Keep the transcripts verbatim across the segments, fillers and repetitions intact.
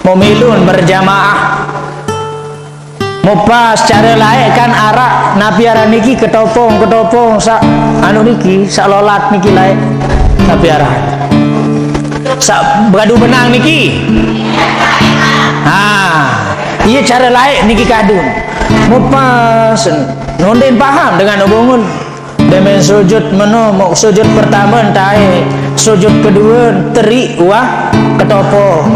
Mumilun berjamaah. Mupas cara laeq kan araq napi aran niki ketopong, ketopong saq anu niki, saq lolat niki laeq. Napi aran? Saq begadu benang niki. Ha. Iya cara laeq niki kadun. Mupas nondin paham dengan ubungun. Demen sujud meno, mok sujud pertame entae, sujud kedue teriq uah ketopong.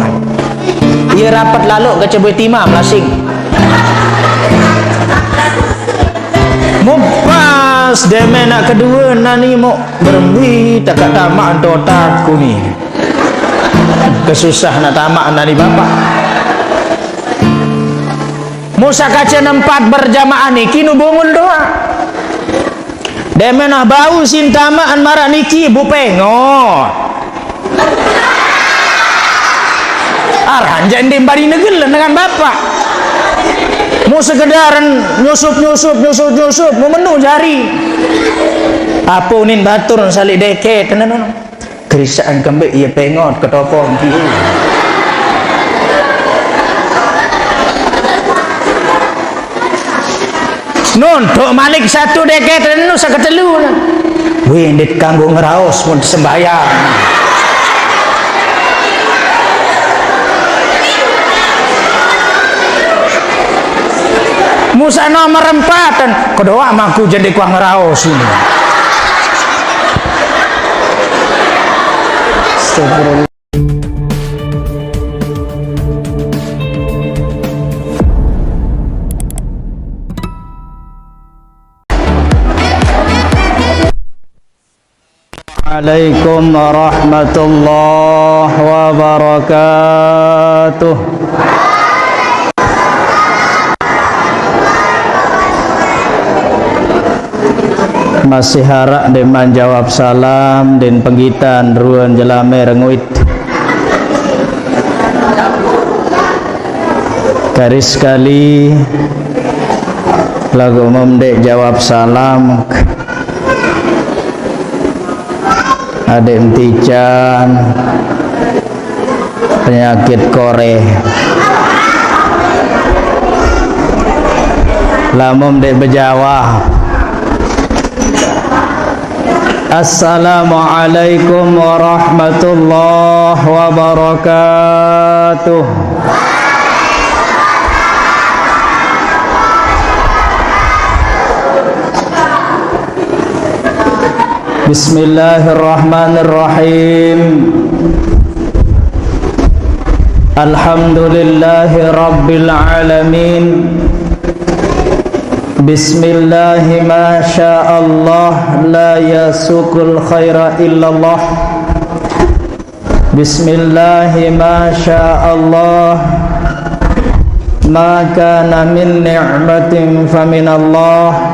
Ie rapet laloq kecebue timam lasing. Mupas demen naq kedue nani mok berembi tekaq tamaq entotak kuni. Kesusah naq tamaq nani bapak. Musa kace nempat berjamaah niki nubungul doang. Demen ah bau sin tamaan maraq niki, bu pengot. Aran jaq ndeq bari negel dengan bapak. Mu sekedaren nyusup, nyusup, nyusup, nyusup, mu menu jari. Ape unin batur saliq deket, tenen ono. Kerisaqan kembeq ie pengot ketopong piye. Nontok malik satu deket renu saq ketelu. Weh, ndeq kanggo ngeraos mun sembahyang. Musa nomor empat, kedoaq mangku jende kuah ngeraos ini. Astagfirullah. Alaikum warahmatullahi wabarakatuh. Masih araq ndeqman jawab salam, ndeqn penggitan, ruen jelame renguit. Karis sekali, laguq mem ndeq jawab salam. Adeq mtican, penyakit koreh. Lamun ndeq bejawab. Assalamualaikum warahmatullahi wabarakatuh. Bismillahirrahmanirrahim. Alhamdulillahi rabbil alamin. Bismillahi ma sya Allah la yasuqul khaira illallah. Bismillahi ma sya Allah, ma kana min ni'matin faminallah.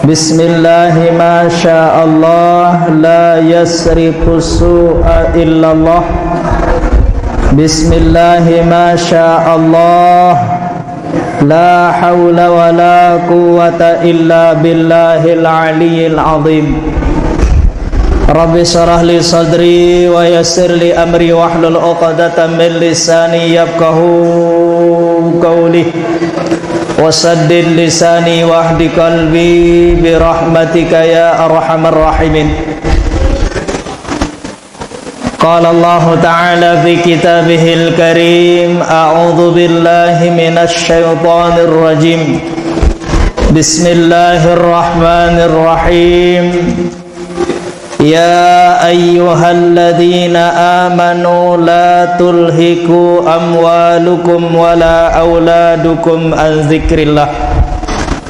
Bismillahi ma sya Allah, la yasrifu su'a illallah. Bismillahi ma sya Allah, la haula wa la quwwata illa billahil aliyyil azim. Rabbi syrah li sadri wa yassir li amri wahlul uqdatam min lisani yafqahu qawli. Wa saddid lisani wahdi qalbi bi rahmatika ya arhamar rahimin. Qala Allahu ta'ala fi kitabihil karim, a'udzu billahi minasy syaithanir rajim. Bismillahirrahmanirrahim. Ya ayyuhalladzina amanu la tulhikum amwalukum wala auladukum an dzikrillah.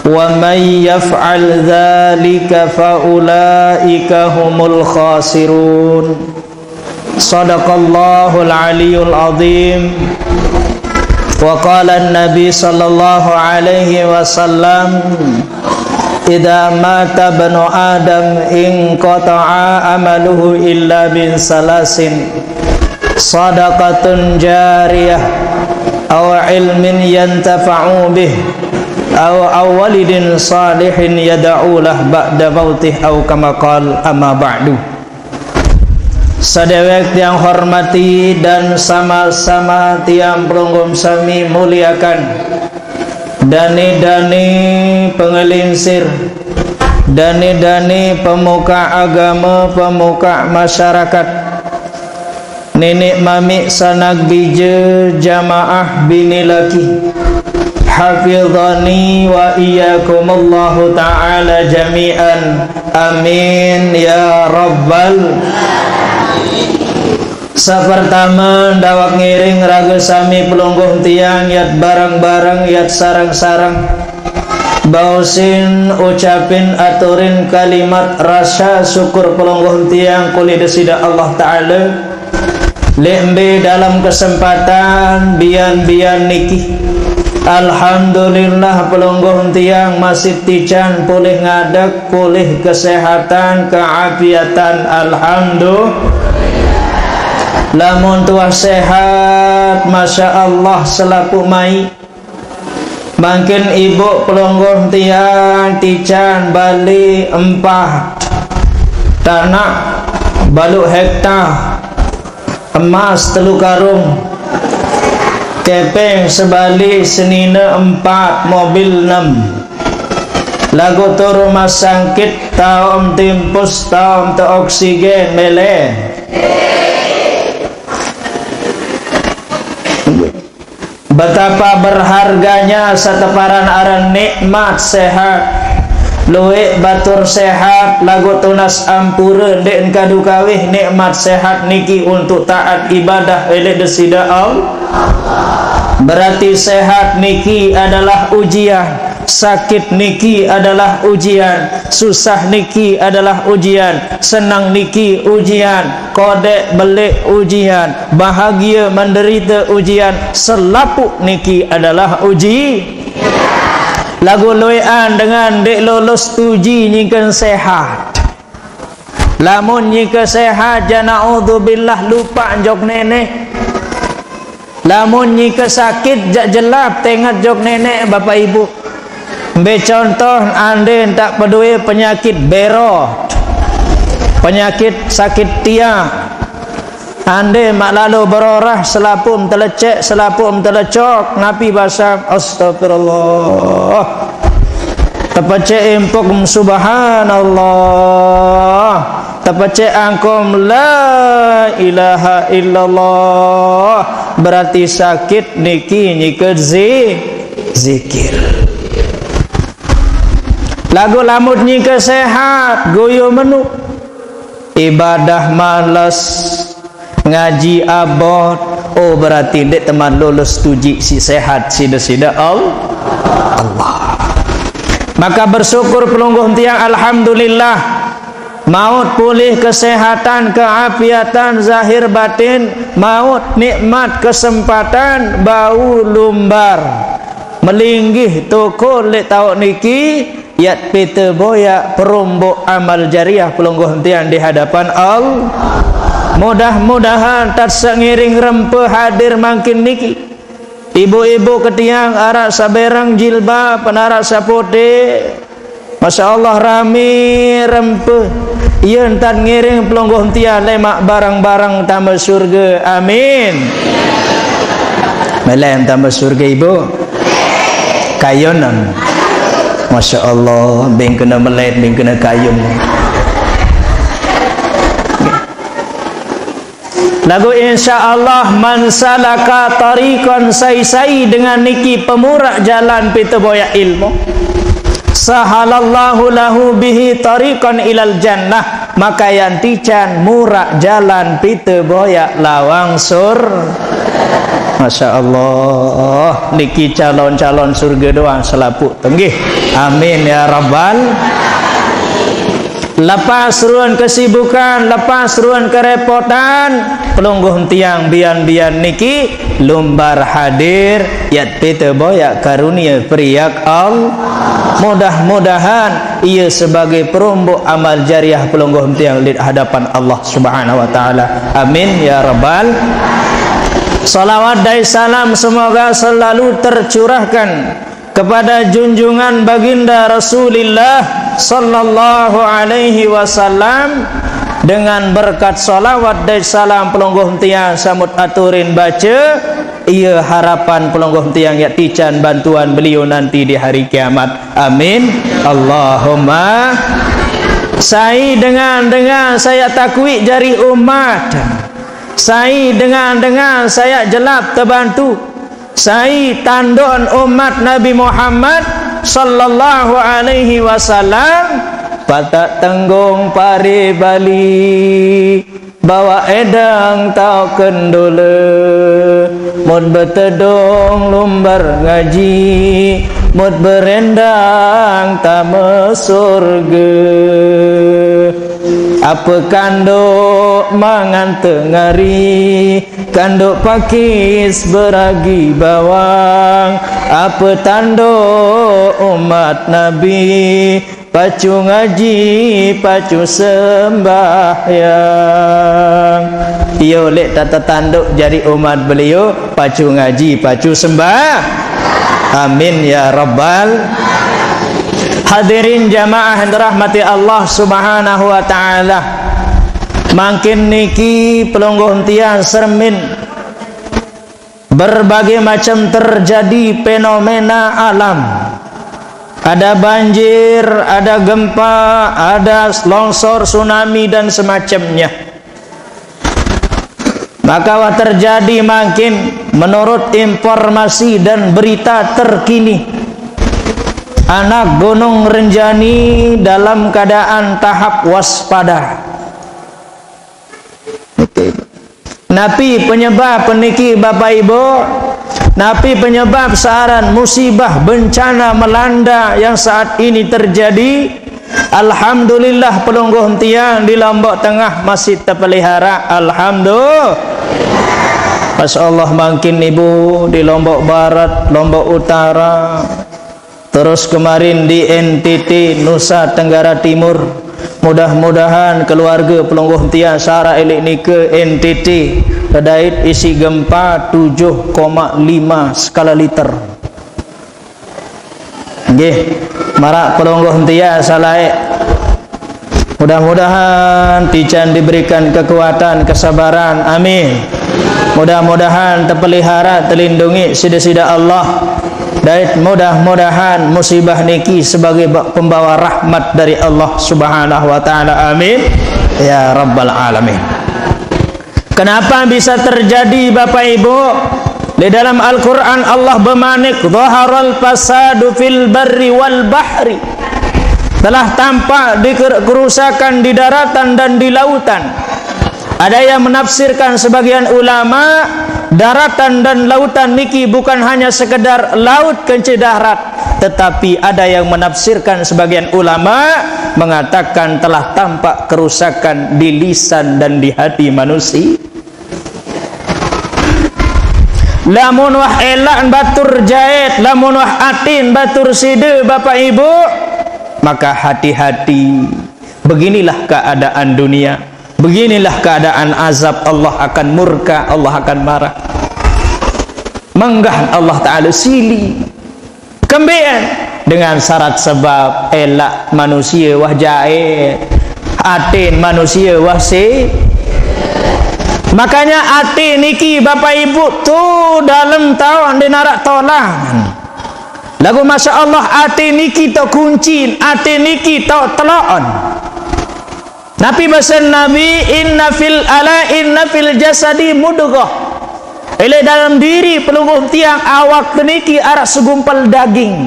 Wa may yaf'al dzalika fa ulaika humul khasirun. Shadaqallahul aliyyul azim. Wa qala Nabi sallallahu alaihi wasallam, "Idza mata ibnu Adam inqata'a amaluhu illa min salasin, shadaqatin jariyah, aw ilmin yuntafa'u bih, aw, aw waladin shalihin yad'u lah ba'da mautih, aw kama qal, amma ba'du." Sadewek tiang hormati dan sama-sama tiang pelungguh sami muliakan. Dani-dani pengelingsir, dani-dani pemuka agama, pemuka masyarakat, nenek mamik sanak bija jamaah bini laki. Hafizani wa iyyakumullahu ta'ala jami'an. Amin ya rabbal. Sapertama, dawek ngiring raga sami pelungguh tiang, yat bareng-bareng, yat sareng-sareng. Bausin ucapin aturin kalimat rasa syukur pelungguh tiang kuli Desida Allah Ta'ala. Lembe dalam kesempatan bian-bian niki. Alhamdulillah, pelungguh tiang masih tican pulih ngadek, pulih kesehatan, keafiatan. Alhamdulillah. Lamun tuah sehat, masya Allah, selapuq mai. Mangkin ibu pelungguh tiang tican bali empat tanak, baluq hektar, emas telu karung, kepeng sebali, senine empat, mobil enem. Laguq to rumah sakit, taoq timpus, taoq te oksigen, mele. Betapa berharganya sateparan aran nikmat sehat. Lueq batur sehat, laguq tunas ampure ndeq kadu kawih nikmat sehat niki untuk taat ibadah eleq Deside Allah. Berarti sehat niki adalah ujian, sakit niki adalah ujian, susah niki adalah ujian, senang niki ujian, kodeq beleq ujian, bahagie menderite ujian, selapuq niki adalah uji. Laguq lueqan dengan ndeq lulus uji nyingken sehat. Lamun nyike sehat, jaq naudzubillah lupaq jok neneq. Lamun nyike sakit, jaq jelap tenget jok neneq, Bapak Ibu. Mbe contoh, ande ntan pedue penyakit bero, penyakit sakit tiaq. Ande maq lalo berorah, selapuq telecek, selapuq telecok, napi basam? Astagfirullah. Tepecek impuk, subhanallah. Tepecek angkum, la ilaha illallah. Berarti sakit niki nyike zi-, zikir. Laguq lamun nyike sehat, guyu menu. Ibadah males, ngaji abot, oh, berarti ndeq teman lulus tuji siq sehat siq Deside Al-, Allah. Maka bersyukur pelungguh tiang, alhamdulillah. Maut pulih kesehatan, keafiatan zahir batin, maut nikmat kesempatan bau lumbar. Melinggih tokol leq taoq niki, yat pite boyaq peromboq amal jariah pelungguh tiang di hadapan Allah. Mudah-mudahan tat sengiring rempe hadir mangkin niki. Ibu-ibu ketiang araq sabereng jilbab, araq sapote. Masya Allah, rame rempe. Ie ntan ngiring pelungguh tiang lemaq bareng-bareng tame surge. Amin. Mele tame surge, Ibu? Kayun am? Masya Allah, beng kena melet, beng kena kayun. Laguq insya Allah, man salaka tariqan, sai-sai dengan niki pemuraq jalan pite boyaq ilmu, sahalallahu lahu bihi tariqan ilal jannah, maka yan tican muraq jalan pite boyaq lawang sur-, Masya Allah, niki calon-calon surge doang selapuq. Tenggih. Amin ya rabbal. Lepas ruen kesibukan, lepas ruen kerepotan, pelungguh tiang bian-bian niki lumbar hadir, yat pite boyaq karunie periak Allah. Mudah-mudahan ie sebagai peromboq amal jariah pelungguh tiang di hadapan Allah Subhanahu wa Ta'ala. Amin ya rabbal. Salawat dan salam semoga selalu tercurahkan kepada junjungan baginda Rasulillah sallallahu alaihi wasallam, Dengan berkat salawat dan salam pelungguh tiang samut aturin baca, ia harapan pelungguh tiang yak tican bantuan beliau nanti di hari kiamat. Amin. Allahumma. Sai dengan-dengan saya takuik jari umat. Sai dengan-dengan saya jelap terbantu. Sai tandon umat Nabi Muhammad sallallahu alaihi wasallam, patak tenggung pare Bali, bawa edang tau kendule, mut betedung lumbar ngaji, mut berendang tame surga. Apa kanduk mangan tengari, kanduk pakis beragi bawang, apa tanduk umat Nabi, pacu ngaji, pacu sembahyang. Iyo lek tata tanduk jari umat beliau, pacu ngaji, pacu sembah. Amin ya rabbal. Hadirin jamaah yang dirahmati Allah Subhanahu wa taala. Mangkin niki pelungguh tiang sermin berbagai macam terjadi fenomena alam. Ada banjir, ada gempa, ada longsor, tsunami, dan semacamnya. Maka wah terjadi mangkin, menurut informasi dan berita terkini, anak Gunung Rinjani dalam keadaan tahap waspada. Napi penyebab peniki, Bapak Ibu? Napi penyebab searan musibah bencana melanda yang saat ini terjadi? Alhamdulillah, pelungguh tiang di Lombok Tengah masih terpelihara. Alhamdulillah. Masya Allah, mangkin Ibu di Lombok Barat, Lombok Utara, terus kemarin di N T T, Nusa Tenggara Timur. Mudah-mudahan keluarga pelungguh tiang sara elik nika N T T, kedait isi gempa tujuh koma lima skala Richter. Nggih, marak pelungguh tiang salae. Mudah-mudahan tican diberikan kekuatan, kesabaran. Amin. Mudah-mudahan terpelihara, terlindungi sida-sida Allah. Dait mudah-mudahan musibah niki sebagai ba-, pembawa rahmat dari Allah Subhanahu wa taala. Amin ya rabbal alamin. Kenapa bisa terjadi, Bapak Ibu? Di dalam Al-Quran Allah bemanik, "Zaharal fasadu fil barri wal bahri." Telah tampak di ker-, kerusakan di daratan dan di lautan. Ada yang menafsirkan sebagian ulama, daratan dan lautan niki bukan hanya sekedar laut kance darat, tetapi ada yang menafsirkan sebagian ulama mengatakan telah tampak kerusakan di lisan dan di hati manusia. Lamun wah elak batur jait, lamun wah atin batur sida, Bapak Ibu, maka hati-hati. Beginilah keadaan dunia. Beginilah keadaan azab, Allah akan murka, Allah akan marah. Menggah Allah Ta'ala sili. Kembean dengan syarat sebab elak manusia wah jait, atin manusia wah si. Makanya atin niki, Bapak Ibu, tu dalam tau di narak tolang. Lagu Masya Allah, atin niki tau kunci, atin niki tau teloan. Napi pesan Nabi, "Inna fil ala, inna fil jasadi mudghah." Ele dalam diri pelungguh tiang awak teniki arak segumpal daging.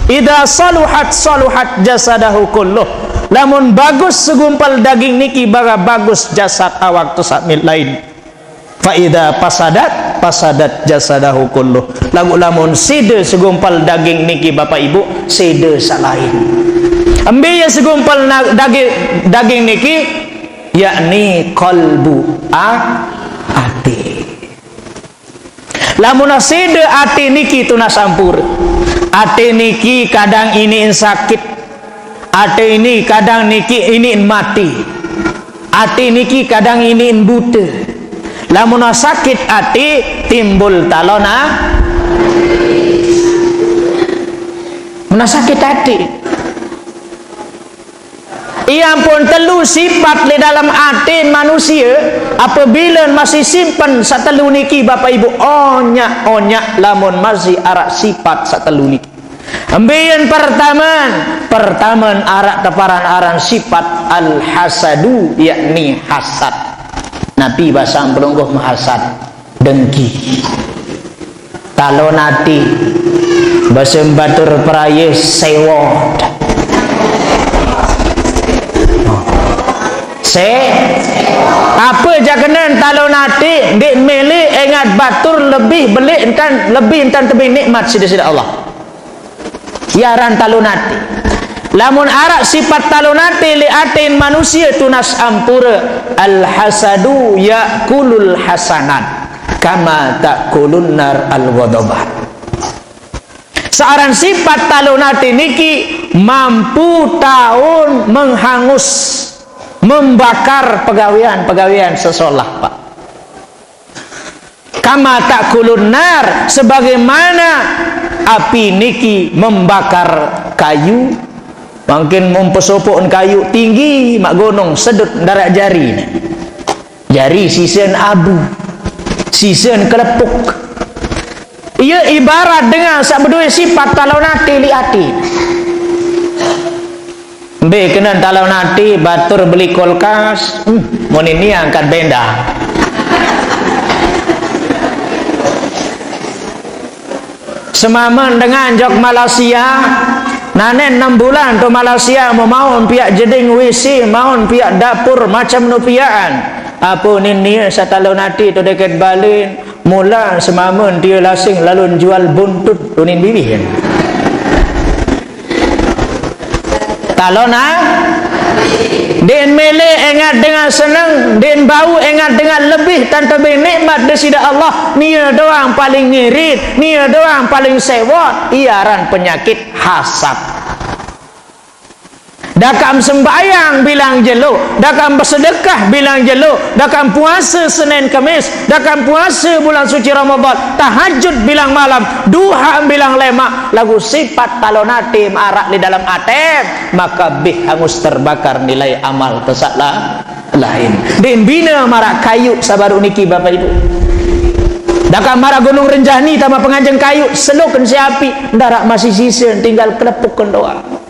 "Idza saluhat, saluhat jasadahu kulluh." Lamun bagus segumpal daging niki, bara bagus jasad awak tu sakmit lain. "Fa idza fasadat, fasadat jasadahu kulluh." Lagu lamun sida segumpal daging niki, Bapak Ibu, sida salain. Embe yang segumpal na-, daging, daging niki, yakni qalbu, a-, ati. Lamun sida ati niki tunas sampur. Ati niki kadang ini sakit. Ati ini kadang niki ini mati. Ati niki kadang ini buta. Lamun sakit ati, timbul talona. Mun sakit ati. Iya ampun telu sifat lé dalam até manusia, apabila masih simpen satelu niki, Bapak Ibu, onyak-onyak lamun masih araq sifat satelu niki. Embé yén pertama, pertama araq teparan aran sifat al-hasadu, yakni hasad. Nabi basa pelungguh mahasad, dengki. Talon ati, basa batur praye sewot. Se, apa jakenen talon ati, ndik mele engat batur lebih belik entan, lebih entan tebih nikmat sida-sida Allah. Yaran talon ati. Lamun araq sifat talon ati li atin manusia tunas ampura, al-hasadu ya'kulul hasanat kama ta'kulun nar al-ghadabah. Searan sifat talon ati niki mampu taun menghangus, membakar pegawean-pegawean sesolah, Pak. Kama ta'kulun nar, sebagaimana api niki membakar kayu. Mungkin mun pesopoqen kayu tinggi, maq gunung, sedut ndaraq jari. Jari sisen abu, sisen kelepuk. Iya ibarat dengan saq bedoe sifat talon ati li ati. Mbe kenen talon ati batur beli kulkas, hmm, mun ini angkat benda. Semamen dengan jok Malaysia, nanen enem bulan to Malaysia, memaun piaq jeding W C, maun piaq dapur, macem nu piaqan. Apa nini satalon ati to deket balen, mula semamen dia lasing lalun jual buntut unin biwih. Talon, ah? Din mele engat dengan seneng, din bau engat dengan lebih, tan tebih nikmat desida Allah, nia doang paling ngirit, nia doang paling sewot, iaran penyakit hasad. Dakam sembahyang bilang jelo, dakam besedekah bilang jelo, dakam puasa Senin Kemis, dakam puasa bulan suci Ramadan, tahajud bilang malam, duha bilang lemaq, laguq sifat talon ati maraq leq dalem atem, maka bih hangus terbakar nilai amal tesaq la-, lain. Din bine maraq kayuq sabaruq niki, Bapak Ibu. Dakam maraq Gunung Rinjani tama penganjeng kayuq, seloken siq api, ndaraq masih sisen, tinggal kelepuken doang.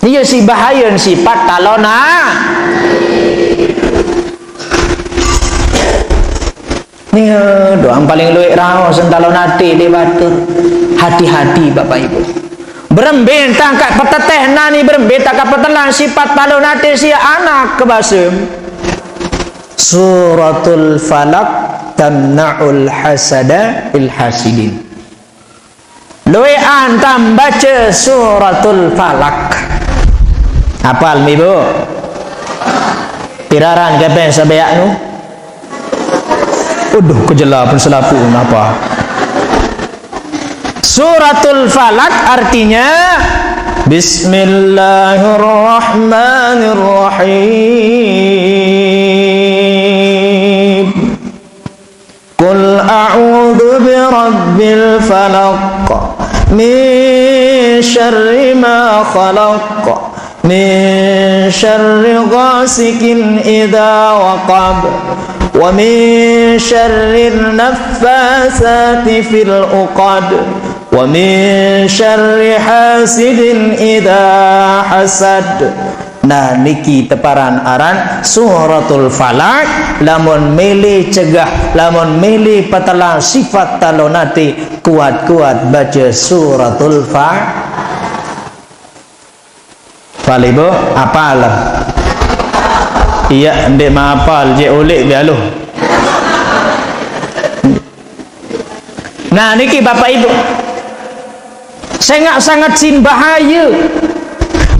Iya siq bahayen sifat talon, ah. Nia doang paling lueq raos talon ati leq batur. Hati-hati, Bapak Ibu. Berembe tangkaq peteteh nani, berembe tangkaq petelang sifat talon ati siq anak kebasem. Suratul Falaq tamna'ul hasada fil hasidin. Lueqan tam bace Suratul Falaq. Apal, Ibu? Pire aran kepeng sebeaq nu? Uduh, kejela pen selapuq napa? Suratul Falaq artinya, Bismillahirrahmanirrahim. Qul a'udzu birabbil falaq. Min syarri ma khalaq. Min syarri ghasiqin idza waqab. Wa min syarri naffasati fil uqad. Wa min syarri hasidin idza hasad. Nah, niki teparan aran Suratul Falaq. Lamun mele cegah, lamun mele petelang sifat talon ati, kuat-kuat bace Suratul Fa-, Fal, Ibu, apal? Iya, ndeq mapal, jeq uleq bialuh. Nah, niki Bapak Ibu. Sengaq sanget sin bahaye.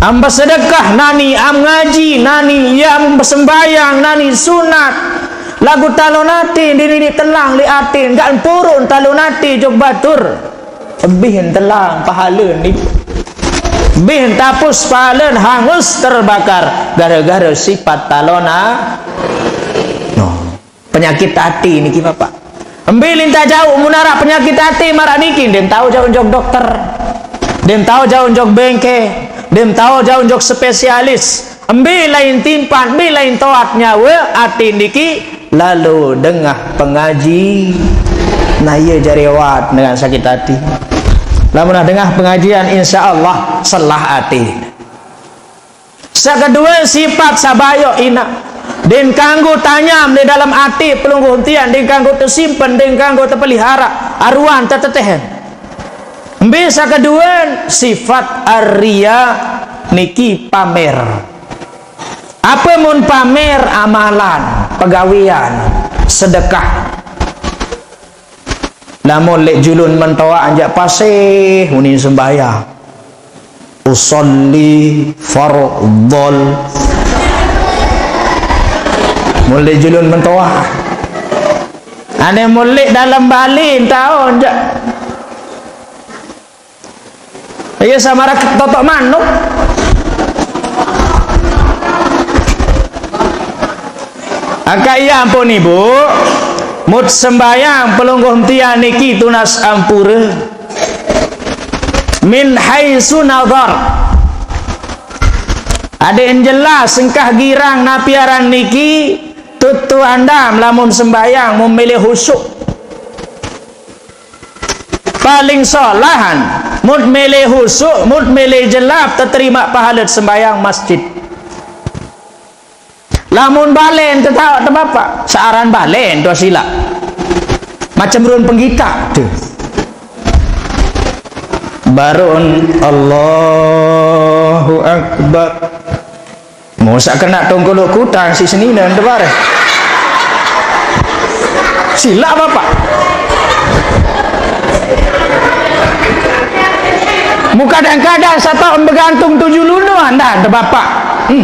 Am besedekah nani, am ngaji nani, am besembayang nani, sunat. Laguq talon ati, ndini telang leq atin, ndeq purun talon ati jok batur. Bih telang pahalen niki. Bih tapus pahalen hangus terbakar gara-gara sifat talon a-, no. Penyakit ati niki, Bapak. Embe lintah jauq mun araq penyakit ati maraq niki, ndeqm tao jauq jok dokter. Ndeqm tao jauq jok bengke. Dem tao jauh jok spesialis. Embe lain timpan, embe lain toat nyawa, ati niki lalu dengah pengaji. Nah, iya jari awat dengan sakit hati. Lamun dengah pengajian, insya Allah selah ati. Sakedua, sifat sabayok ina. Den kanggo tanyam di dalam ati pelungguh tiang, den kanggo tesimpen, den kanggo tepelihara, aruan tetetehen. Embe sakedua, sifat aria niki pamer. Apa mun pamer? Amalan, pegawean, sedekah. Lamun lek julun mentoa anjak pasih muni sembahyang. Usolli fardhol. Mun lek julun mentoa. Ane mun lek dalam Bali tao anjak. Iya, sama rak totok manuk. Angka iya ampun ibu, mut sembayang pelungguh tiang niki tunas ampura. Min haitsu nazar. Ada yang jelas engkah girang napi aran niki tutu andam lamun sembayang memilih husuk. Paling solahan, mut mele husuk, mut mele jelap, terima pahala sembahyang masjid. Lamun balen tetap, te bapak, searan balen tu sila. Macam run penggita tu. Barun Allahu Akbar. Musa kena tongkolok kutang si senina ente bareh. Sila bapak. Mu kadang-kadang satu begantung tujuh lunu anda ente bapak. Hmm.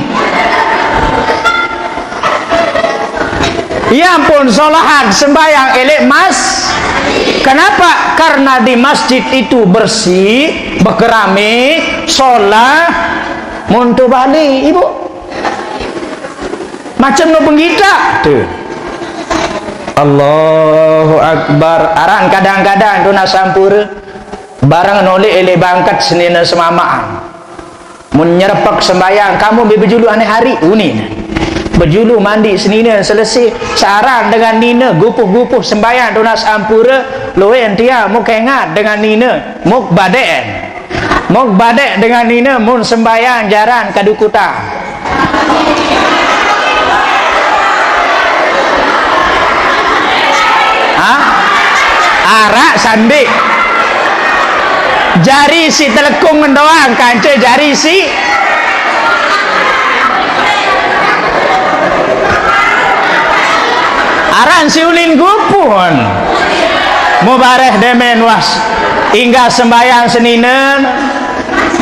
Ya ampun, solahat sembahyang elek mas. Kenapa? Karena di masjid itu bersih, bekerami, solah, Monto balik, ibu. Macam no penggita. Tu. Allahu Akbar. Aran kadang-kadang tu nak sampura. Barang nolek ele bangkat senina semamaan. Mun nyerepek sembayang, kamu bi bejulu aneh hari, uni. Bejulu mandi senina selesai. Saran dengan nina, gupuh-gupuh sembayang tu nak sampura. Loen tia, muk hengat dengan nina, muk baden. Mok badek dengan nina mun sembayang jaran kadu kuta. Ha? Arak sandik. Jari si telekung ngendoang kance jari si aran si ulin gupun. Mubareh demen was. Ingga sembayang seninen.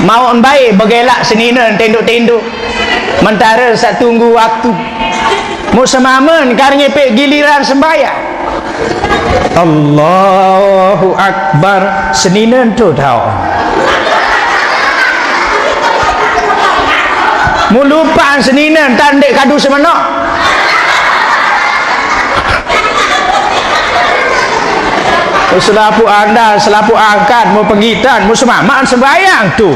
Mau embai begelak seninen tinduk-tinduk. Mentara sak tunggu waktu. Mu semamen kar ngepek giliran sembayang. Allahu Akbar. Seninen tu tau. Mu lupa seninen tandek kadu semenok. Selapu anda, selapu angkat, mu pengitan, mu semaman sembayang tu.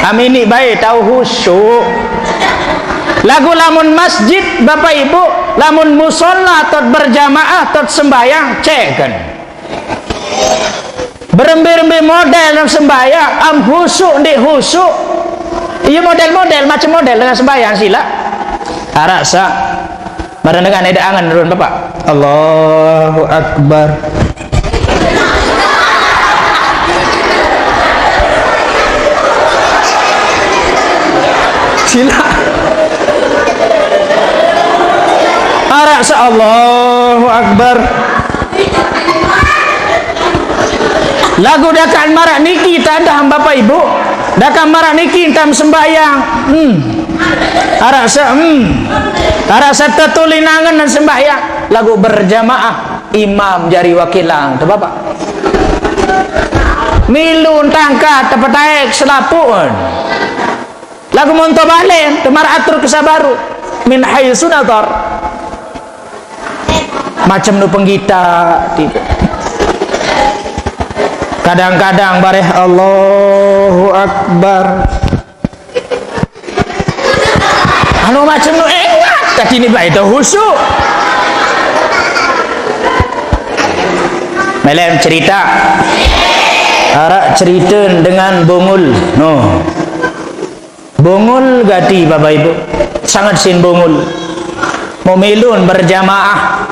Amini baik tau husuk. Lagu lamun masjid, bapak ibu, lamun musola tot berjamaah tot sembayang, ceken. Berembe-rembe model nang sembayang, am husuk ndik husuk. Iya model-model, macam model dengan sembayang sila. Arak sa. Mara dengan eda angan run bapak. Allahu Akbar. Sila. Arak sa Allahu Akbar. Lagu dakan marak niki tandah bapak ibu. Dakan marak niki tam sembahyang. Hmm. Arak sa hmm. Arak sa tetulinangan dan sembahyang. Lagu berjamaah. Imam jari wakilang tu bapak. Milu tangka tepetaek selapun. Lagu monto balen temar atur kesabaru. Min haitsu nazar. Macam nu penggita. Tidak. Kadang-kadang bareh Allahu Akbar. Anu macem nu engat, katini bae tau khusyuk. Melem cerita. Arak cerita dengan bungul. No. Bungul gati, Bapak Ibu. Sangat sin bungul. Memilun berjamaah.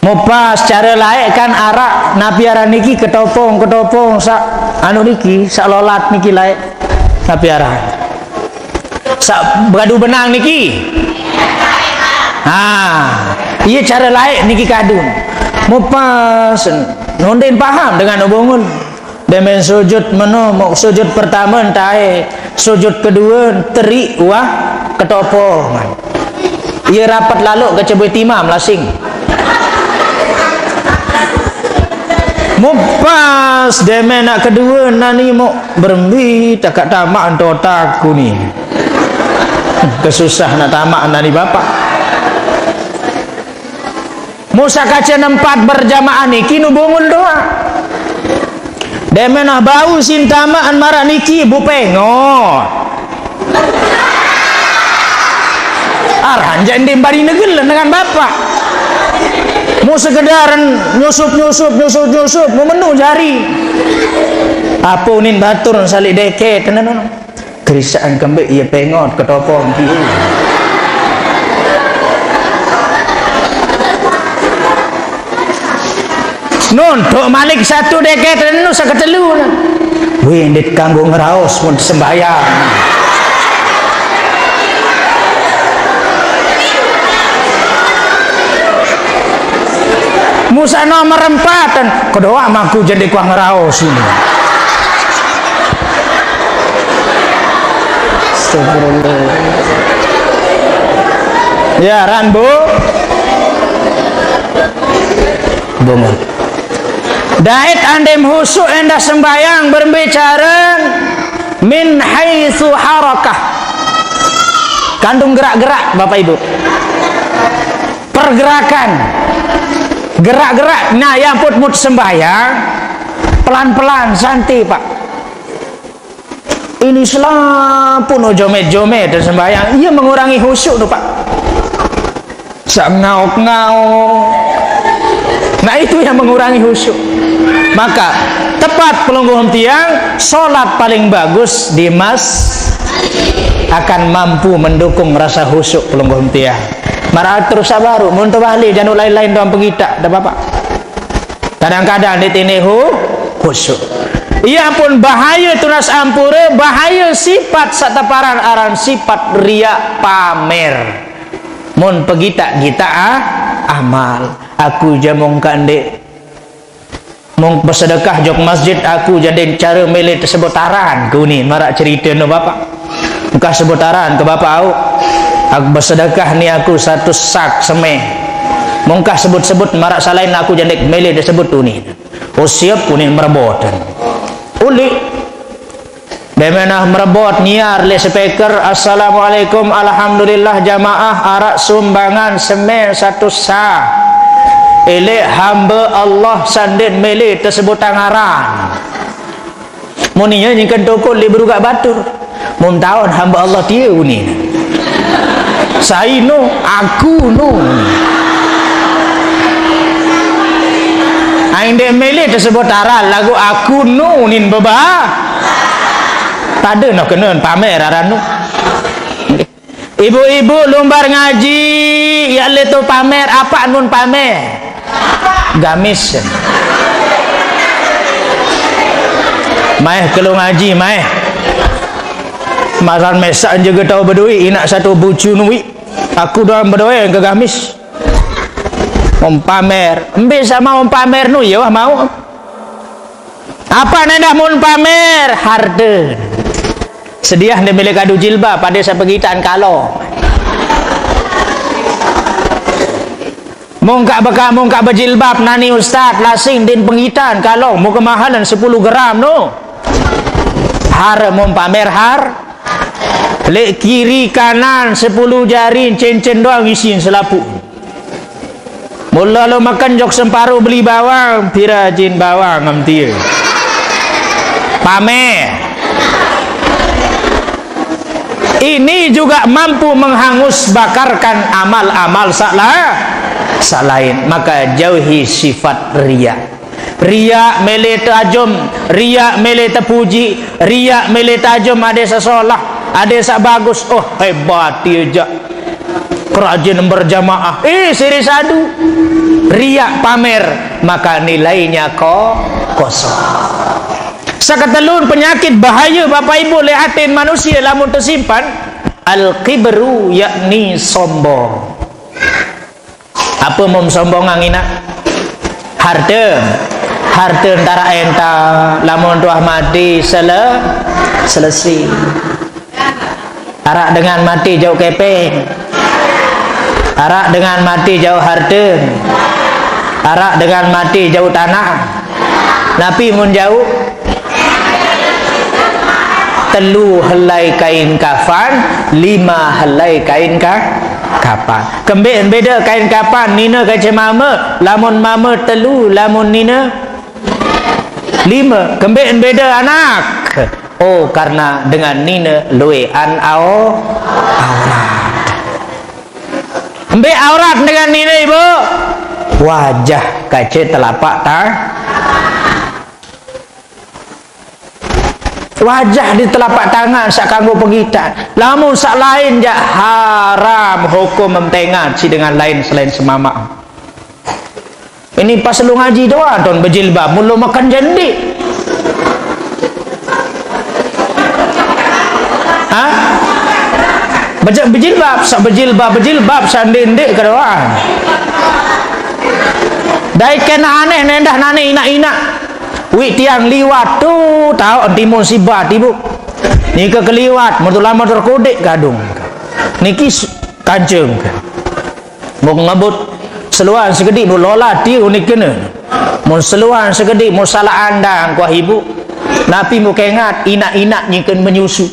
Mupa secara laek kan arak napi aran niki ketopong, ketopong sak anu niki, sak lolat niki laek napi aran. Sak beradu benang niki. Ha. Iya cara laek niki kadun. Mupa sen-, nondin paham dengan bungul. Demen sujud meno, mok sujud pertama entae, sujud kedua terik wah ketopong. Iya rapat lalu ke cebui timam lasing. Mupas demen nak kedua nani mok berembi takak tamak ento otak ku ni. Kesusah nak tamak nani bapak. Musa kaca nempat berjamaah niki nu bungul doa. Demenah bau sin tamaan marak niki bu pengot. Arhan jandi bari negel dengan bapak. Mu sekedar nyusup, nyusup, nyusup, nyusup, mu menu jari. Apa unin batur salik deket, tenan. Kerisaan kembik iya pengot ketopong ki. Nontok malik satu deket renu saketelu. Windit kanggo ngeraos mun sembayang. Musa nomor empatan, kedoa maku jadi kuah ngeraos ini. Astagfirullah. Ya, ran, Bu. Bungut. Dait andem husuk endah sembayang berbicara min haitsu harakah. Kandung gerak-gerak, Bapak Ibu. Pergerakan. Gerak-gerak. Nah, yang put mut sembayang, pelan-pelan, santai, Pak. Ini selampun jomet-jomet dan sembahyang, ia mengurangi khusyuk tu, Pak. Sak ngauk-ngauk. Nah, itu yang mengurangi khusyuk. Maka, tepat pelungguh tiang, solat paling bagus di mas akan mampu mendukung rasa khusyuk pelungguh tiang. Maratur sabaru, mun teu ahli janu lain-lain doang pegitak, dah Bapak. Kadang-kadang ditindih hu-, khusyuk. Ia pun bahaya tunas ampura, bahaya sifat sataparan aran sifat riak pamer. Mun pegitak kita ah, amal. Aku jamong kandik. Mung bersedekah jok masjid aku jadi cara milih tersebut aran ku ni marak cerita no bapak. Mungkah sebut aran ke bapak au. Aku bersedekah ni aku satu sak semeh. Mungkah sebut-sebut marak salain aku jandek mele disebut tu ni. Oh siap kuning merebot. Uli. Demenah merebot nyiar le speaker, "Assalamualaikum, alhamdulillah jamaah, arak sumbangan semeh satu sa." Elek hamba Allah sandin mele tersebut tangaran. Muninya nyingkan tokol di berugak batur. Mun taun hamba Allah dia uni. Saino, aku no. Aing dek mele tersebut aran lagu aku no nin beba. Tade no kena pamer aran no. Ibu-ibu lumbar ngaji, ya le tu pamer, apa nun pamer? Gamis. Maeh kelu ngaji, maeh. Masan mesak juga tau bedui, inak satu bucu nui. Aku doang bedui yang ke gamis. Umpamer, embe sama umpamer nu, ya wah mau. Apa nendah mun pamer? Harta. Sediah nde milik adu jilbab, pada sapegitan kalo. Mungkak beka, mungkak berjilbab, nani ustaz, lasing din pengitan kalo, mau kemahalan sepuluh gram no. Har mun pamer har. Lek kiri kanan sepuluh jari cincin doang isin selapu. Mula lo makan jok semparuh beli bawang, pira jin bawang ngam tie. Pamer. Ini juga mampu menghangus bakarkan amal-amal sala, salain. Maka jauhi sifat riya. Riya mele tajum, riya mele tepuji, riya mele tajum, ade sesolah, ade sak bagus. Oh, hebat dia jak. Kerajin berjamaah. Eh, siri sadu. Riya pamer, maka nilainya ko kosong. Seketelun penyakit bahaya Bapak Ibu le atin manusia lamun tersimpan, al-kibru, yakni sombong. Apa mum sombongan ina? Harta. Harta entara enta, lamun tuah mati sele, selesai. Arak dengan mati jauh kepeng. Arak dengan mati jauh harta. Arak dengan mati jauh tanah. Napi mun jauh? Telu helai kain kafan, lima helai kain ka, kapan. Kembe beda kain kapan, nina kace mama, lamun mama telu, lamun nina lima. Kembe beda anak. Oh, karena dengan nina luean au, aurat. Embe aurat dengan nina, Ibu? Wajah kace telapak ta-, wajah di telapak tangan sak kanggo pegitan. Lamun sak lain jak haram hukum memtengan si dengan lain selain semamak. Ini pas lu ngaji doa, ton bejilbab, mulu makan jandi. Hah? Baca bejilbab, sak bejilbab, bejilbab, sandi ndik kedoaan. Dai kena aneh, nendah nane inak-inak. Wik tiang liwat tu, tau entimun sibat, Ibu. Nika keliwat, mertulama terkodik kadung. Niki s-, kancung. Mun ngebut seluan sekedik, mun lola tiu ni kena. Mun seluan sekedik, mun salah andang kuah ibu. Napi mu kengat, inak-inak nyiken menyusu.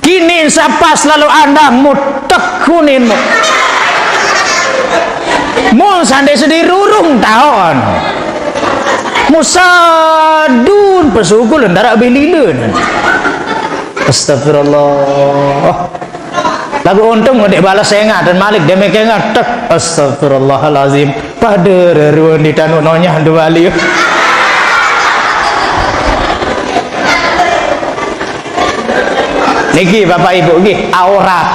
Kinin sapas lalu andang mu tekunin mu. Mun sande sedih rurung taon. Musadun pesugul ndara bililun. Astagfirullah. Lagu untung dek balas engat dan malik demi kengat. Tek. Astagfirullahalazim. Pada reruan di tanu nonyah dua liu. Niki Bapak Ibu nggih aurat.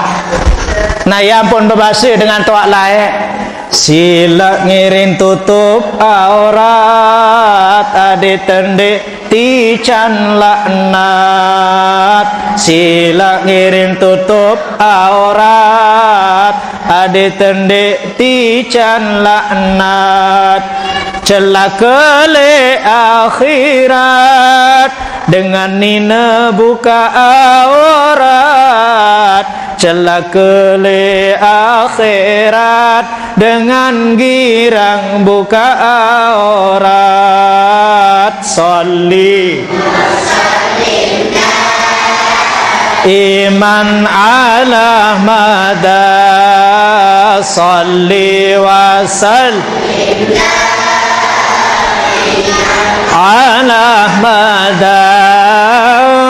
Nah, ya ampun bebasa dengan toak lae. Sila ngiring tutup aurat, ade tende tican laknat. Sila ngiring tutup aurat, ade tende tican laknat. Celaka le akhirat dengan nina buka aurat. Celaka le akhirat dengan girang buka aurat. Salli iman ala mada. Salli wa sallim ala mada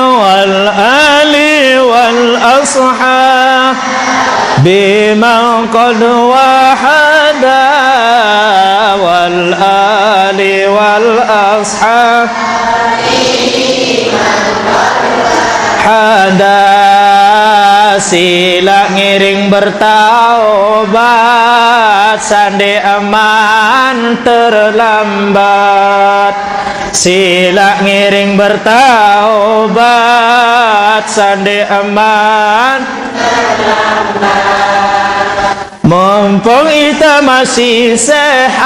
wal ali wal ashab biman qad wahada wal ali wal ashab hada. Sila ngiring bertaubat, sande aman terlambat. Sila ngiring bertaubat, sande aman. Mumpung ita masih sehat,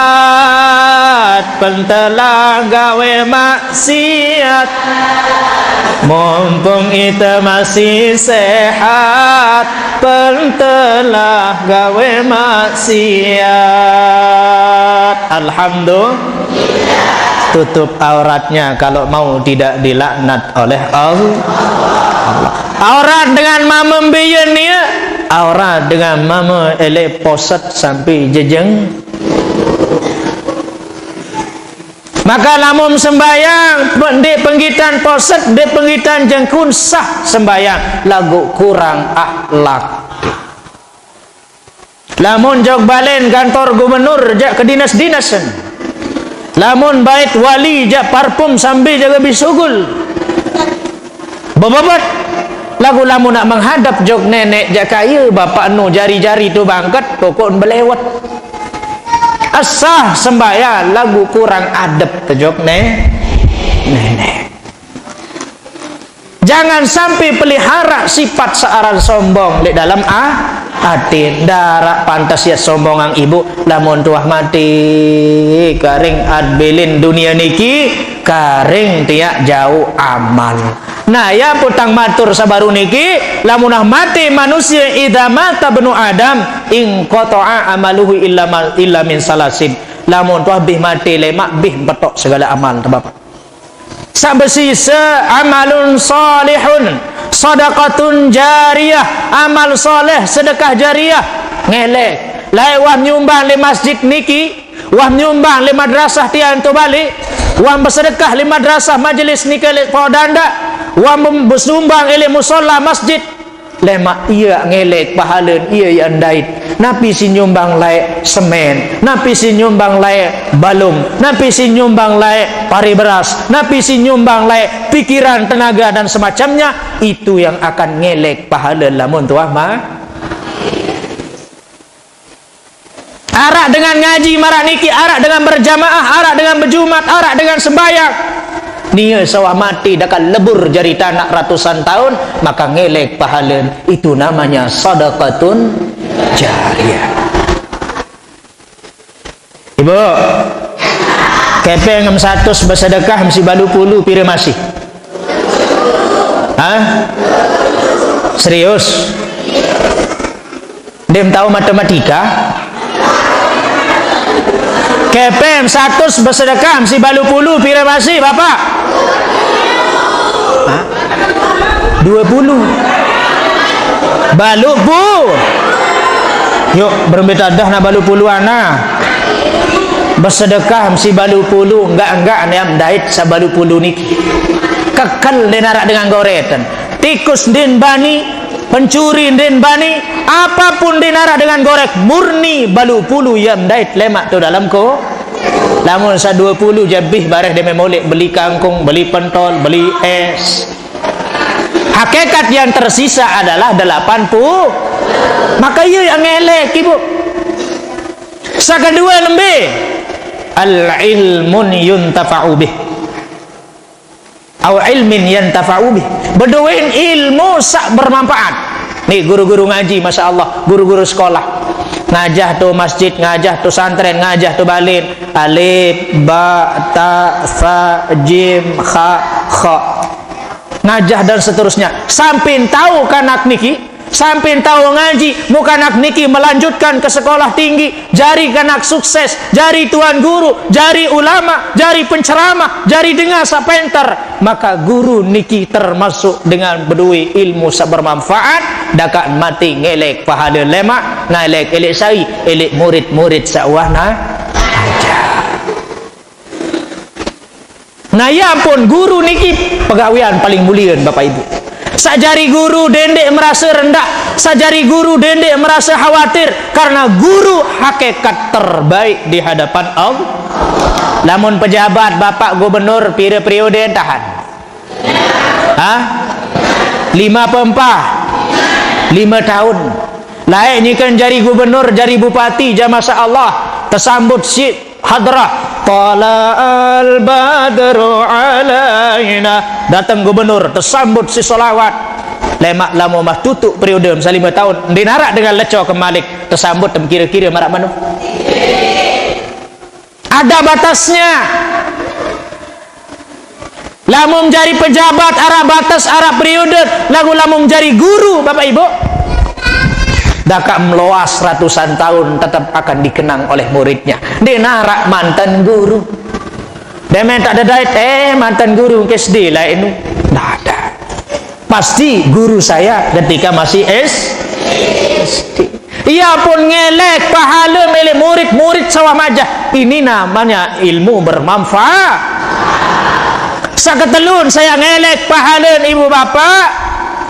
pentelah gawe maksiat. Mumpung ita masih sehat, pentelah gawe maksiat. Alhamdulillah. Tutup auratnya kalau mau tidak dilaknat oleh Allah. Aurat dengan mamem biyen ya. Aura dengan mama elek poset sampai jejeng. Maka lamun sembahyang, pe-, ndeq penggitan poset, ndeq penggitan jengkun, sah sembahyang, laguq kurang akhlak. Lamun jok balen kantor gubernur jaq kedinas-dinasen. Lamun bait wali jaq parfum sambil jage bisugul. Bebebet. Laguq lamun nak menghadap jok neneq jaq kaye, bapak nu jari-jari tu bangket, pokok belewet. Esah sembahyang laguq kurang adep tejok ne-, neneq. Jangan sampai pelihara sifat searan sombong leq dalem a-, ati. Ndaraq pantes ye sombongang ibu, lamun tuah mati, karing adbilin dunie niki, karing tiaq jauq amal. Nah, ya putang matur sabaru niki, lamun uah mati manusie, idza mata ibnu Adam, inqata'a amaluhu illa ma-, illa min salasin. Lamun tuah bih mati lemaq, bih betok segale amal, te Bapak. Saq besise, amalun shalihun, shadaqatun jariyah, amal soleh, sedekah jariyah. Ngelek. Laeq uah nyumbang leq masjid niki, uah nyumbang leq madrasah tiang to bale, uah besedekah leq madrasah majelis nike leq Pok Dandak, uah mem-, besumbang leq musala masjid. Lemaq ie ngelek pahalen ie yaq ndait. Napi siq nyumbang laeq semen, napi siq nyumbang laeq balung, napi siq nyumbang laeq pare beras, napi siq nyumbang laeq pikiran, tenaga, dan semacamnya, itu yang akan ngelek pahale lamun tuah ma-, Araq dengan ngaji maraq niki, araq dengan berjamaah, araq dengan bejumat, araq dengan sembahyang. Nie saq uah mati dakaq lebur jari tanaq ratusan taun, maka ngelek pahalen. Itu namanya sadaqatun jariyah. Ibu, kepeng satus besedekah mesti baluq pulu, pire masih? Hah? Serius? Ndeqm tao matematika? Kepeng satus besedekah mesti baluq pulu, pire masih, Bapak? Hah? Due pulu. Baluq pu-, yuk, berembe tadah naq baluq pulu ana. Besedekah mesti baluq pulu, enggak-enggak niam ndait saq baluq pulu niki. Kekel ndeqn araq dengan goreten. Tikus ndeqn bani, pencuri ndeqn bani, apapun ndeqn araq dengan gorek, murni baluq pulu ie ndait lemaq to dalem ko-, lamun saq due pulu jaq bih bareh deme moleq beli kangkung, beli pentol, beli es. Hakikat yang tersisa adalah delapan puluh. Maka ie yaq ngelek, Ibu. Saq kedue lembe, al ilmun yuntafa'u bih. Au ilmin yantafa'u bih. Bedoen ilmu saq bermanfaat. Nih, guru-guru ngaji, masya Allah, guru-guru sekolah. Ngajah to masjid, ngajah to santren, ngajah to balen. Alif, ba, ta, sa, jim, kha, kha. Ngajah dan seterusnya. Sampai tao kanak niki, sampai tao ngaji, muq kanak niki melanjutkan ke sekolah tinggi, jari kanak sukses, jari tuan guru, jari ulama, jari penceramah, jari dengan saq penter, maka guru niki termasuk dengan bedoe ilmu saq bermanfaat, dakaq mati ngelek pahale lemaq, ngelek eleq sai, eleq murid-murid saq uah na-, ajar. Nah, ya ampun, guru niki pegawean paling mulien, Bapak Ibu. Saq jari guru dendeq merase rendah, saq jari guru dendeq merase khawatir, karena guru hakikat terbaik di hadapan Allah. Lamun pejabat, Bapak Gubernur, pire periode tahan? Hah? Lime apa empat? Lime taun. Laeq nyiken jari gubernur, jari bupati, jaq masya Allah, tesambut siq hadrah, "Tala'al badru alaina." Dateng gubernur, tesambut siq solawat. Lemaq lamun mah tutuq periode, misal lime taun, ndeqn araq dengan leco kemalik, tesambut tem kire-kire maraq manu. Ada batasnya. Lamun jari pejabat, araq batas, araq periode, laguq lamun jari guru, Bapak Ibu, dakaq meloas ratusan taun tetep akan dikenang oleh muridnya. Ndeqn araq mantan guru. Demen tak dedait, eh, mantan guru ke S D laeq nu. Ndak ada. Pasti guru saya ketika masih S-, Iya pun ngelek pahala milik murid, murid sawah majah. Ini namanya ilmu bermanfaat. Saketelun saya ngelek pahala ibu bapak.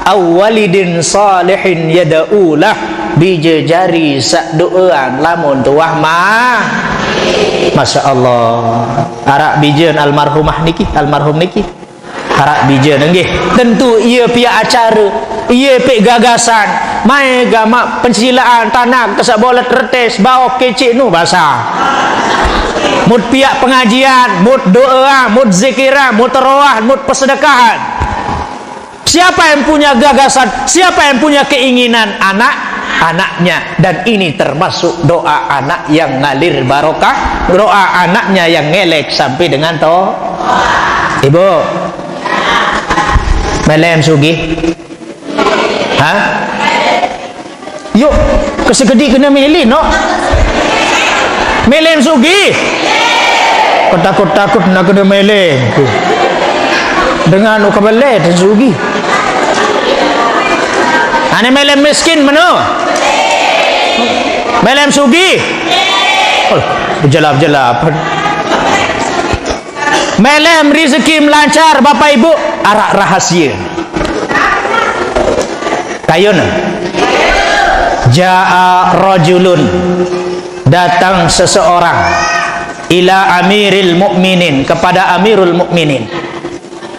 Awalidin salihin yada'ulah. Bija jari sak doaan lamun tuah mah. Masya Allah. Arak bijeun almarhumah niki, almarhum niki. Arak bijeun nggih. Tentu iya pia acara, iya pik gagasan. Mai gamak pencilaan tanah kesak bolet retes baok kecik nu basa. Mut piak pengajian, mut doa, mut zikiran, mut roah, mut persedekahan. Siapa yang punya gagasan, siapa yang punya keinginan, anak-anaknya. Dan ini termasuk doa anak yang ngalir barokah, doa anaknya yang ngelek sampai dengan to. Ibu, melem sugih. Hah? Yuk, kesekedik kena melem, no? Melem sugih. Ketakut-takut nak kena melem. Dengan uka belet sugih. Ane melem miskin meno? Melem sugih. Oh, jelap-jelap. Melem rezeki melancar, Bapak Ibu, arak rahasia. Kayun. Jaa rajulun, datang seseorang, ila amiril mukminin, kepada Amirul Mukminin,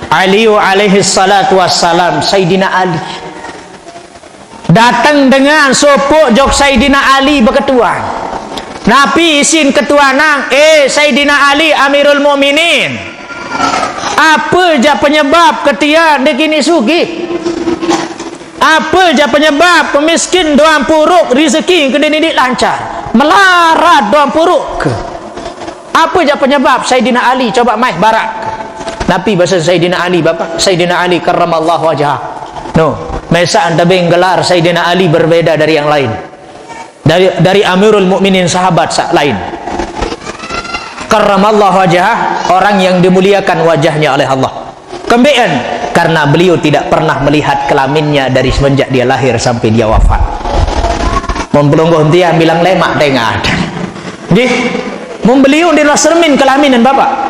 Ali alaihi salatu wassalam, Sayyidina Ali. Datang dengan sopok jok Sayyidina Ali beketuan. Napi isin ketuanan, eh, Sayyidina Ali Amirul Mukminin. Apa ja penyebab ketia ndik ini sugih? Apa ja penyebab pemiskin doang puruk rezeki kena didik lancar? Melarat doang puruk ke? Apa ja penyebab Sayyidina Ali coba mai barak? Napi basa Sayyidina Ali, Bapak? Sayyidina Ali karramallahu wajhah. No, mesa antabing gelar Sayyidina Ali berbeda dari yang lain. Dari, dari Amirul Mukminin, sahabat sa-, lain. Karramallahu wajhah, orang yang dimuliakan wajahnya oleh Allah. Kembean, karena beliau tidak pernah melihat kelaminnya dari semenjak dia lahir sampai dia wafat. Mun pelungguh tiang bilang lemak tengah. Nggih. Mun beliau di luar sermin kelaminan Bapak.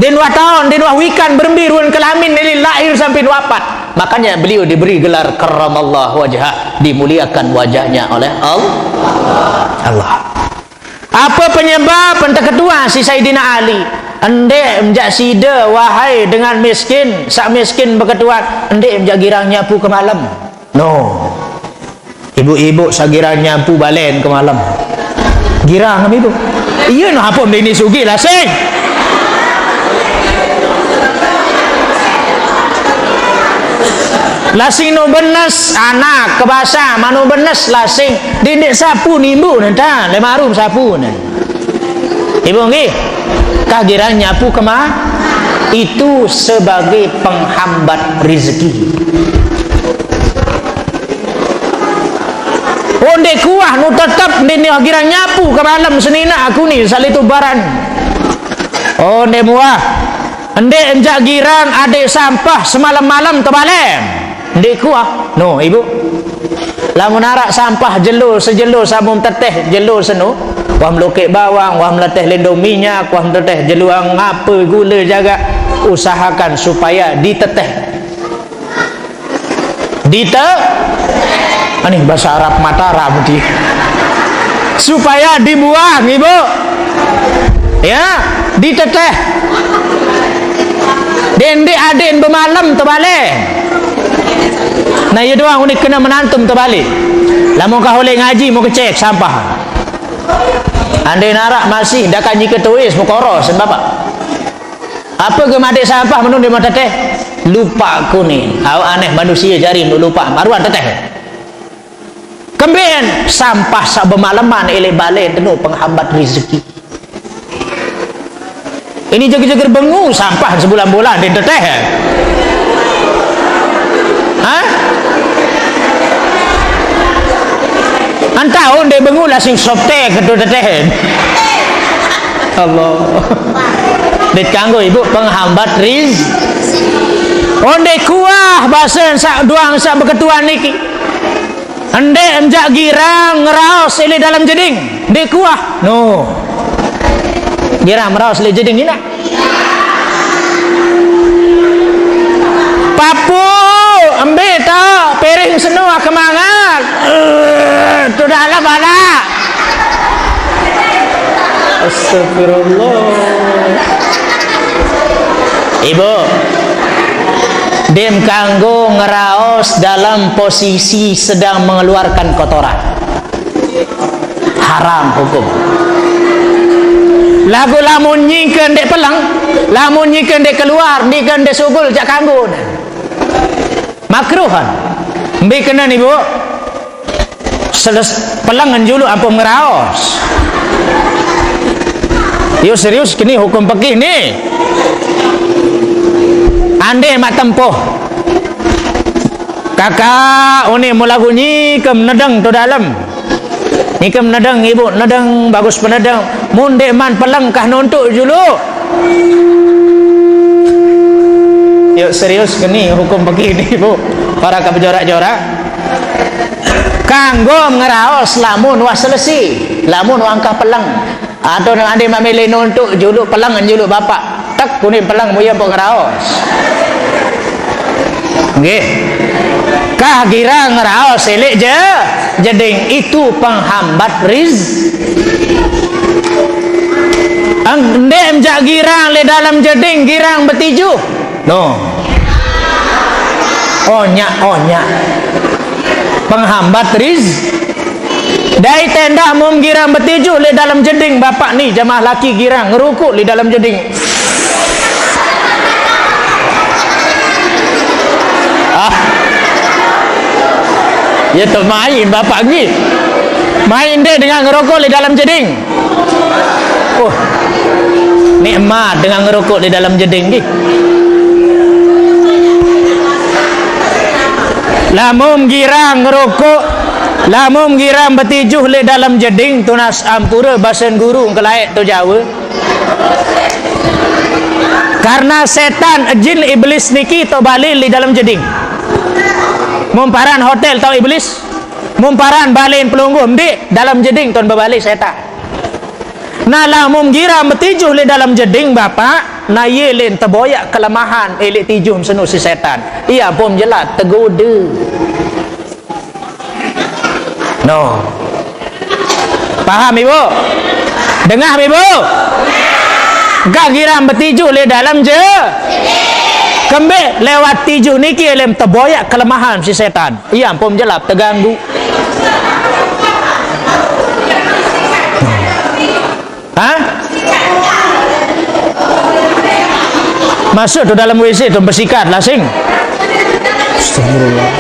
Din wah taun, din wah wikan berembi ruan kelamin dari lahir sampai wafat. Makanya beliau diberi gelar karramallahu wajhah, dimuliakan wajahnya oleh Allah. Allah. Apa penyebab ente ketua si Sayyidina Ali? Endek menjak sida wahai dengan miskin, sak miskin beketuan, endek menjak girang nyapu ke malam. No. Ibu-ibu sagira nyapu balen ke malam. Girang kami tu. Iya no apa mendini sugih lah sing. Lasing no benes anak ke basa mano benes lasing. Dindik sapu nimbu nenta lemarum sapu nen. Ibu nggih, kah girang nyapu kema itu sebagai penghambat rezeki. Onde kuah nu tetep ndene girang nyapu ke malam senina aku ni salitu baran. Onde muah. Ende enjak girang adik sampah semalam-malam tebalem. Ende kuah. No, ibu. Lamun arak sampah jelo sejelo samun teteh jelo seno. Wah melukik bawang, wah meleteh lendong minyak, wah meleteh jeluang ngapa gula jaga. Usahakan supaya diteteh. Dite-, anih bahasa Arab Mataram di. Supaya dibuang, Ibu. Ya, diteteh. Dende aden bemalem terbalik. Nah, iya doang unik kena menantum terbalik. Lamun kah oleh ngaji mau kecek sampah. Andai narak masih dah kanji ketuis mukoros bapak. Apa ke madik sampah menun di mata teh? Lupa kuning. Awak aneh manusia jari nu lupa. Maruan teteh. Kembin sampah sak bemalaman elek balik tenu penghambat rezeki. Ini jeger-jeger bengu sampah sebulan-bulan di teteh. Hah? Antahun dek bengu lah sing soptek ke teteh. Allah. Dit kanggo ibu penghambat riz. Onde kuah basen sak duang sak beketuan niki. Ndeq mjaq girang ngeraos leq dalem jeding, ndeq kuah. No. Girang meraos leq jeding inaq. Papuq, mbe taoq piring seno kemangat. Eh, to dalem anak. Astagfirullah. Ibu, ndeqm kanggo ngeraos dalam posisi sedang mengeluarkan kotoran. Haram hukum. Laguq lamun nyike ndeq peleng, lamun nyike ndeq keluar, nyike ndeq sugul, jaq kanggo. Makruh kan? Mbe kenen, Ibu? Seles-, pelengen juluq ampoq ngeraos. Yo, serius keni hukum pekih ni. Ande maq tempoh. Kakak, une mulagu nyikem nedeng to dalem. Nyikem nedeng, Ibu nedeng, bagus penedeng. Mun ndeqman peleng kah nontok juluq. Yuk, serius keni hukum begini, Bu. Para kebejorak-jorak. Kanggo ngeraos lamun wah selesi, lamun wah engkah peleng. Atau nang ade maq mele nontok juluq peleng juluq bapak. Tek kuning peleng muye ampoq ngeraos. Nggih. Kah girang ngeraos leq je-, jeding itu penghambat riz-, Eng-, ndeq mjaq girang leq dalem jeding, girang betijuh. No. Onyak, onyak. Penghambat riz-, Dai tendah mum girang betijuh leq dalem jeding, bapak ni jamaah laki girang ngerokok leq dalem jeding. Ah. Ya temain bapak nggih. Main deh dengan ngerokok leq dalem jeding. Oh. Nikmat dengan ngerokok leq dalem jeding nggih. Lamun girang ngerokok, lamun girang betijuh leq dalem jeding, tunas ampure basen guru engkelaeq to Jawe. Karena setan, jin, iblis niki to bale leq dalem jeding. Mun paran hotel tao iblis, mun paran balen pelungguh mbe, dalem jeding ton bebale setan. Nah, lamun girang betijuh leq dalem jeding, Bapak, nah, ie len teboyaq kelemahan, eh, leq tijuh seno siq setan. Ie ampoq jelat tegode. No. Paham, Ibu? Dengah, Ibu? Kah girang betijuh leq dalem je-, kembe lewat tijuh niki len teboyaq kelemahan siq setan. Ie ampoq jelap teganggu. Hah? Masuk to dalem W C to besikat lasing. Astagfirullah.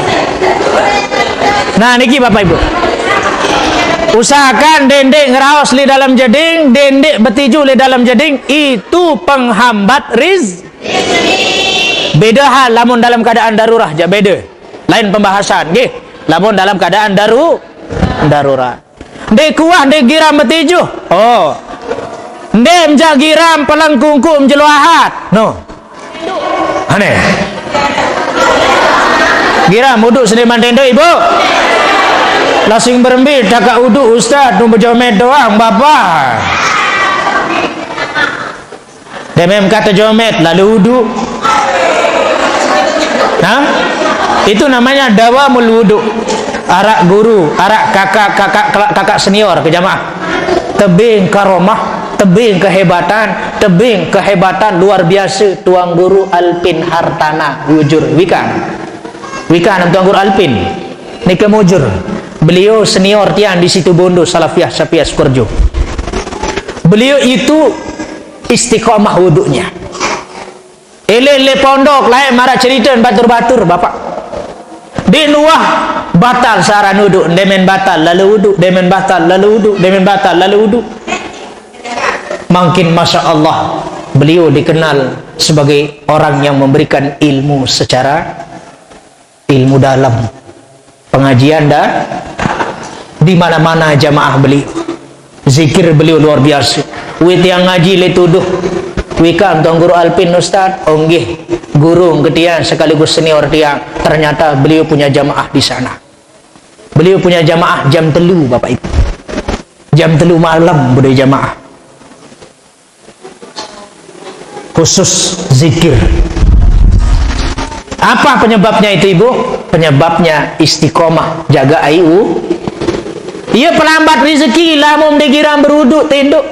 Nah, niki Bapak Ibu. Usahakan dendeq ngeraos leq dalem jeding, dendeq betijuh leq dalem jeding, itu penghambat riz-, Beda hal lamun dalam keadaan darurah, jaq beda. Lain pembahasan, nggih. Lamun dalam keadaan daru-, darurat. Ndeq kuah, ndeq girang betijuh. Oh. Ndeq mjaq girang peleng kungkuq mjelo Ahad. No. Aneh. Girang uduq sendeqman tende, Ibu. Lasing berembe takaq uduq, Ustaz, nu bejomet doang, Bapak. Demem kata jomet, lalu uduq. Nah, itu namanya dawamul wudu. Araq guru, araq kakak, kakak, kakak senior ke jamaah. Tebing karomah, tebing kehebatan, tebing kehebatan luar biasa Tuan Guru Alpin Hartana, Wujur, wikan. Wikan Tuan Guru Alpin. Nike mujur. Beliau senior tiang di Situ Bondo, Salafiyah Sapiah Sukorejo. Beliau itu istiqomah wuduknya. Eleh leq pondok laeq maraq cerite batur-batur, Bapak. Ndeqn uah batal searan uduk, ndeqmen batal lalo uduk, ndeqmen batal lalo uduk, ndeqmen batal lalo uduk. Makin masya Allah, beliau dikenal sebagai orang yang memberikan ilmu secara ilmu dalam. Pengajian dah di mana-mana jamaah beliau. Zikir beliau luar biasa. Wit yang ngaji leq tuduh, "Wikan Tuan Guru Alpin, Ustaz?" "Oh, nggih. Guru ke tiang sekaligus senior tiang." Ternyata beliau punya jamaah di sana. Beliau punya jamaah jam telu, Bapak Ibu. Jam telu malam beliau jamaah. Khusus zikir. Apa penyebabnya itu, Ibu? Penyebabnya istiqomah, jaga ayu. Ia pelambat rezeki, lamun digiram beruduk tinduk.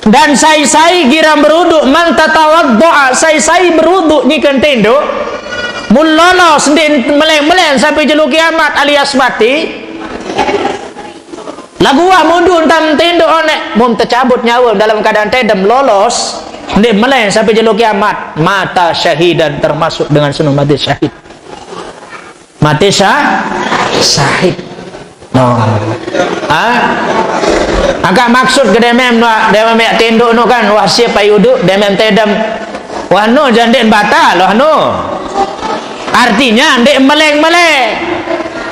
Dan sai-sai giram beruduk, man tatawaddoa, sai-sai beruduk nyikan tinduk. Mun lolos ndik meleng-meleng sampai jelo kiamat alias mati. Lagu wah mundur tam tinduk onek, mun tercabut nyawa dalam keadaan tedem lolos, ndik meleng sampai jelo kiamat, mata syahidan, termasuk dengan sunat mati syahid. Mati sah, syahid. No. Ah? Agak maksud ke demem no, demem yak tinduk no kan, wah siap ayu uduk, demem tedem. Wah no, jandik batal, wah no. Artinya, ndik meleng-meleng.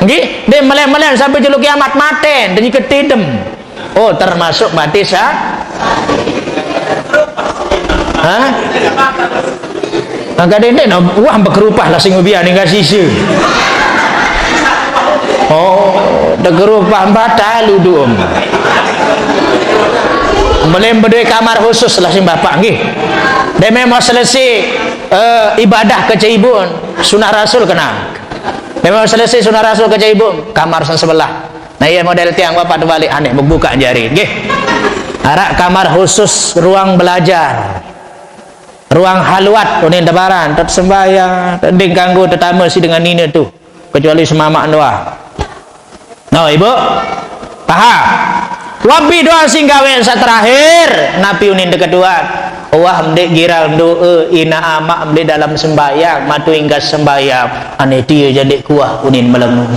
Nggih, ndik meleng-meleng sampai jelo kiamat mati, dan ketidem. Oh, termasuk mati sah? Hah? Angkat dendek, no, wah, bekerupah lah sing ubian hingga sisi. Oh, bekerupah batal uduk. Belum berdua kamar khusus lah sing bapak, nggih. Dia memang selesai eh, ibadah kecebun, sunah Rasul kena. Dia memang selesai sunah Rasul kecebun, kamar sang sebelah. Nah, iya model tiang bapak tu balik, aneh, membuka jari, nggih. Arak kamar khusus, ruang belajar, ruang halwat, unin tebaran, tet sembahyang, tending kanggo tetama si dengan nina tu, kecuali semamak doa. No, Ibu? Paham? Wabi doa sing gawe sak terakhir, napi unin deketuan. Wah, mdek giral doa, ina amak mdek dalam sembahyang, matu ingkas sembahyang, aneh dia jandek kuah unin meleng.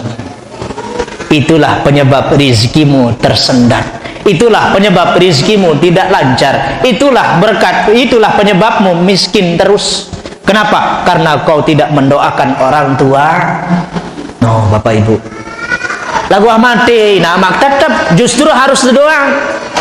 Itulah penyebab rizkimu tersendat. Itulah penyebab rizkimu tidak lancar. Itulah berkat, itulah penyebabmu miskin terus. Kenapa? Karena kau tidak mendoakan orang tua. No, Bapak Ibu. Lagu mati, nah, mak tetap justru harus doa.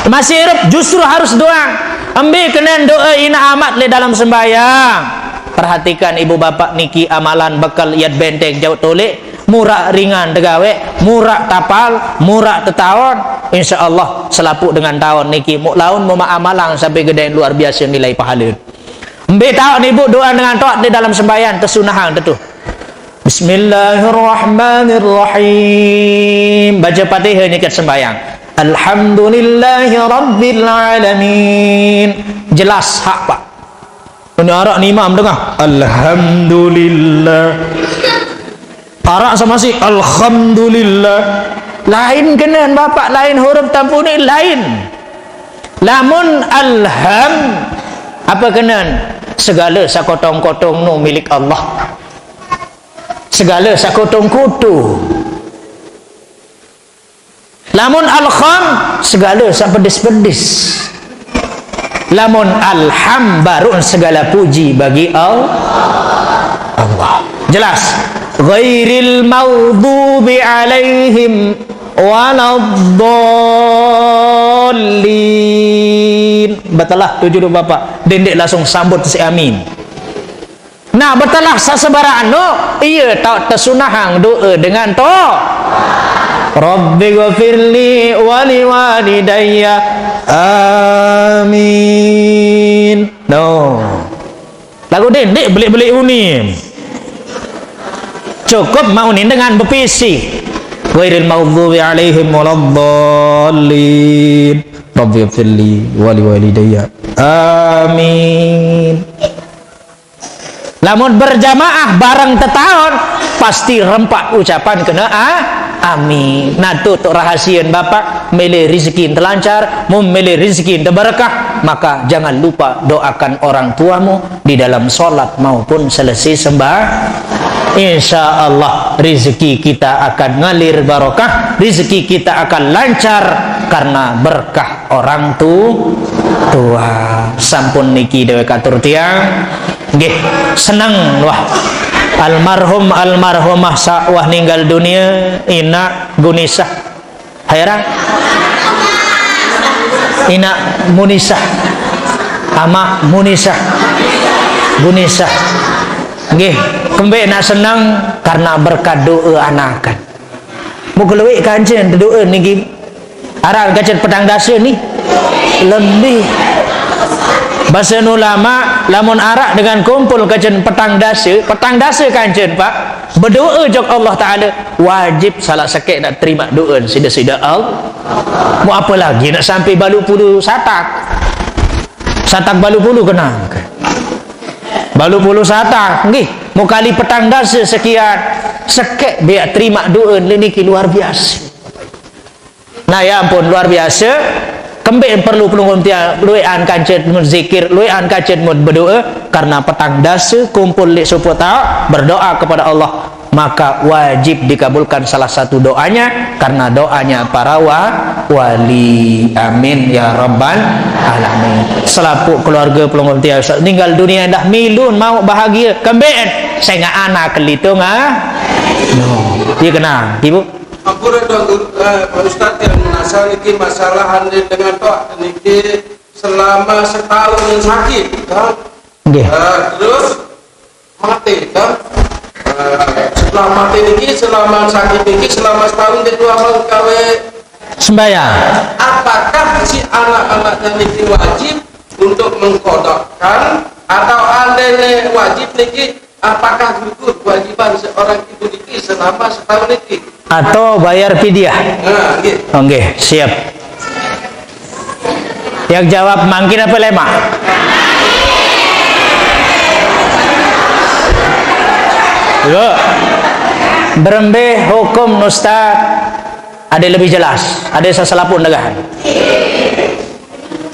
Masih hidup justru harus doa. Ambil kenen doa ina amat le dalam sembahyang. Perhatikan ibu bapak niki amalan bekal iat benteng jauh tolik. Murak ringan degawe, murak tapal, murak tetaon. Insya Allah, selapuk dengan taon niki. Muk laun muma amalang sampai gede luar biasa nilai pahala. Mbe taon ibu doa dengan taat di dalam sembahyang, tesunahang tetu. Bismillahirrahmanirrahim. Baca Fatihah nyikat sembahyang. Alhamdulillahi Rabbil Alamin. Jelas hak, Pak. Ini arak ni imam tengah. Alhamdulillah. Arak sama si Alhamdulillah. Lain kenen, Bapak, lain huruf tampuni, lain. Lamun alham, apa kenen? Segala sakotong-kotong nu milik Allah. Segala sakotong-kotong. Lamun alham, segala sapedis-pedis. Lamun alham, baru segala puji bagi Al-, Allah. Jelas? Ghairil maghdubi alaihim waladdallin. Batalah tujuh dua bapak. Dendek langsung sambut si amin. Nah, batalah sasabaraan no, iya tak tersunahang doa dengan to. Rabbi ghafirli wali walidayya. Amin. No. Lagu dendek belik-belik unim. Cukup mau ni dengan berpisi. Ghairil maghdubi alaihim waladdallin. Rabbi ghafirli wali walidayya. Amin. Lamun berjamaah bareng tetaon, pasti rempak ucapan kena a-, amin. Nah, tu, tu rahasian Bapak, milih rezeki telancar, mun milih rezeki berkah, maka jangan lupa doakan orang tuamu di dalam sholat maupun selesai sembah. Insya Allah rezeki kita akan ngalir barokah, rezeki kita akan lancar karena berkah orang tu-, tua. Sampun niki dewek atur tiang. Nggih, seneng wah. Almarhum almarhumah sak wah ninggal dunia, ina Gunisah. Hai, Ra? Ina Munisah. Ama Munisah. Gunisah. Nggih, kembe nak seneng karena berkat doa anakan. Mu keluik kancen doa niki. Araq kancen petang dasa ni. Lebih. Basa ulama, lamun araq dengan kumpul kancen petang dasa, petang dasa kancen, Pak. Berdoa jok Allah Taala, wajib salah sekek nak terima doa sida-sida Allah. Mu apa lagi nak sampai balu puluh satak. Satak balu puluh kenang. Balu puluh satak, nggih. Mu kali petang dasa sekian, sekek beak terima doa niki luar biasa. Nah, ya ampun, luar biasa. Kembeq perlu pelungguh tiang lueqan kancen mut zikir, lueqan kancen mut berdoa, karena petang dasa kumpul leq sopoq taoq berdoa kepada Allah, maka wajib dikabulkan salah satu doanya, karena doanya para wa-, wali. Amin ya rabbal alamin. Selapuq keluarge pelungguh tiang saq ninggal dunie endah milu mauq bahagie. Kembeq? Sengaq anak kelitung, ah? No. Ie kenang, Ibu? Ampun, Tuan Guru, eh, Pak Ustaz, yang menasal niki masalah andin dengan toaq niki selama setahun sakit, kan? Nggih. Eh, terus mati, kan? Eh, setelah mati niki, selama sakit niki, selama setahun dia dua mau gawe sembahyang. Apakah si anak-anaknya niki wajib untuk mengkodokkan atau andene wajib niki, apakah gugur kewajiban seorang ibu niki selama setahun niki? Atau bayar fidyah? Nah, nggih. Oh, nggih, siap. Yang jawab mangkin apa lemaq? Yo. Berembe hukum Ustaz? Ada lebih jelas, ada seselapuq negah.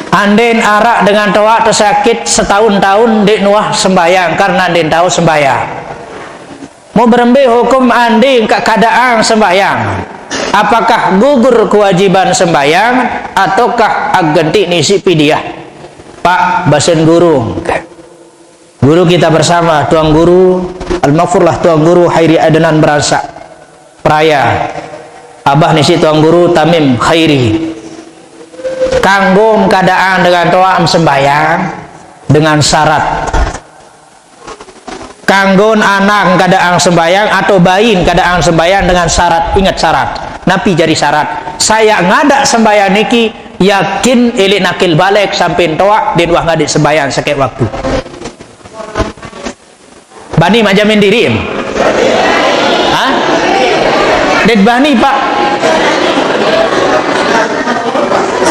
Andin araq dengan toaq tesakit setahun-tahun ndeq nuah sembahyang karena ndeq tao sembahyang. Mau berembe hukum andin kaq kadaqang sembahyang? Apakah gugur kewajiban sembahyang ataukah agenti nisi fidyah? Pak, basen guru. Guru kita bersama, Tuan Guru, almaghfurlah Tuan Guru Hairi Adnan Beransak. Peraya. Abah nisi Tuan Guru Tamim Khairi. Kanggo kadaqang dengan toaq sembahyang dengan syarat. Kanggo anak kadaqang sembahyang atau bain kadaqang sembahyang dengan syarat. Inget syarat. Napi jari syarat? Saq ngadaq sembahyang niki yakin ileq nakil balik sampai toaq ndeq wah ngadeq sembahyang sekek waktu. Bani maq jamin diriq? Hah? Ndeq bani, Pak.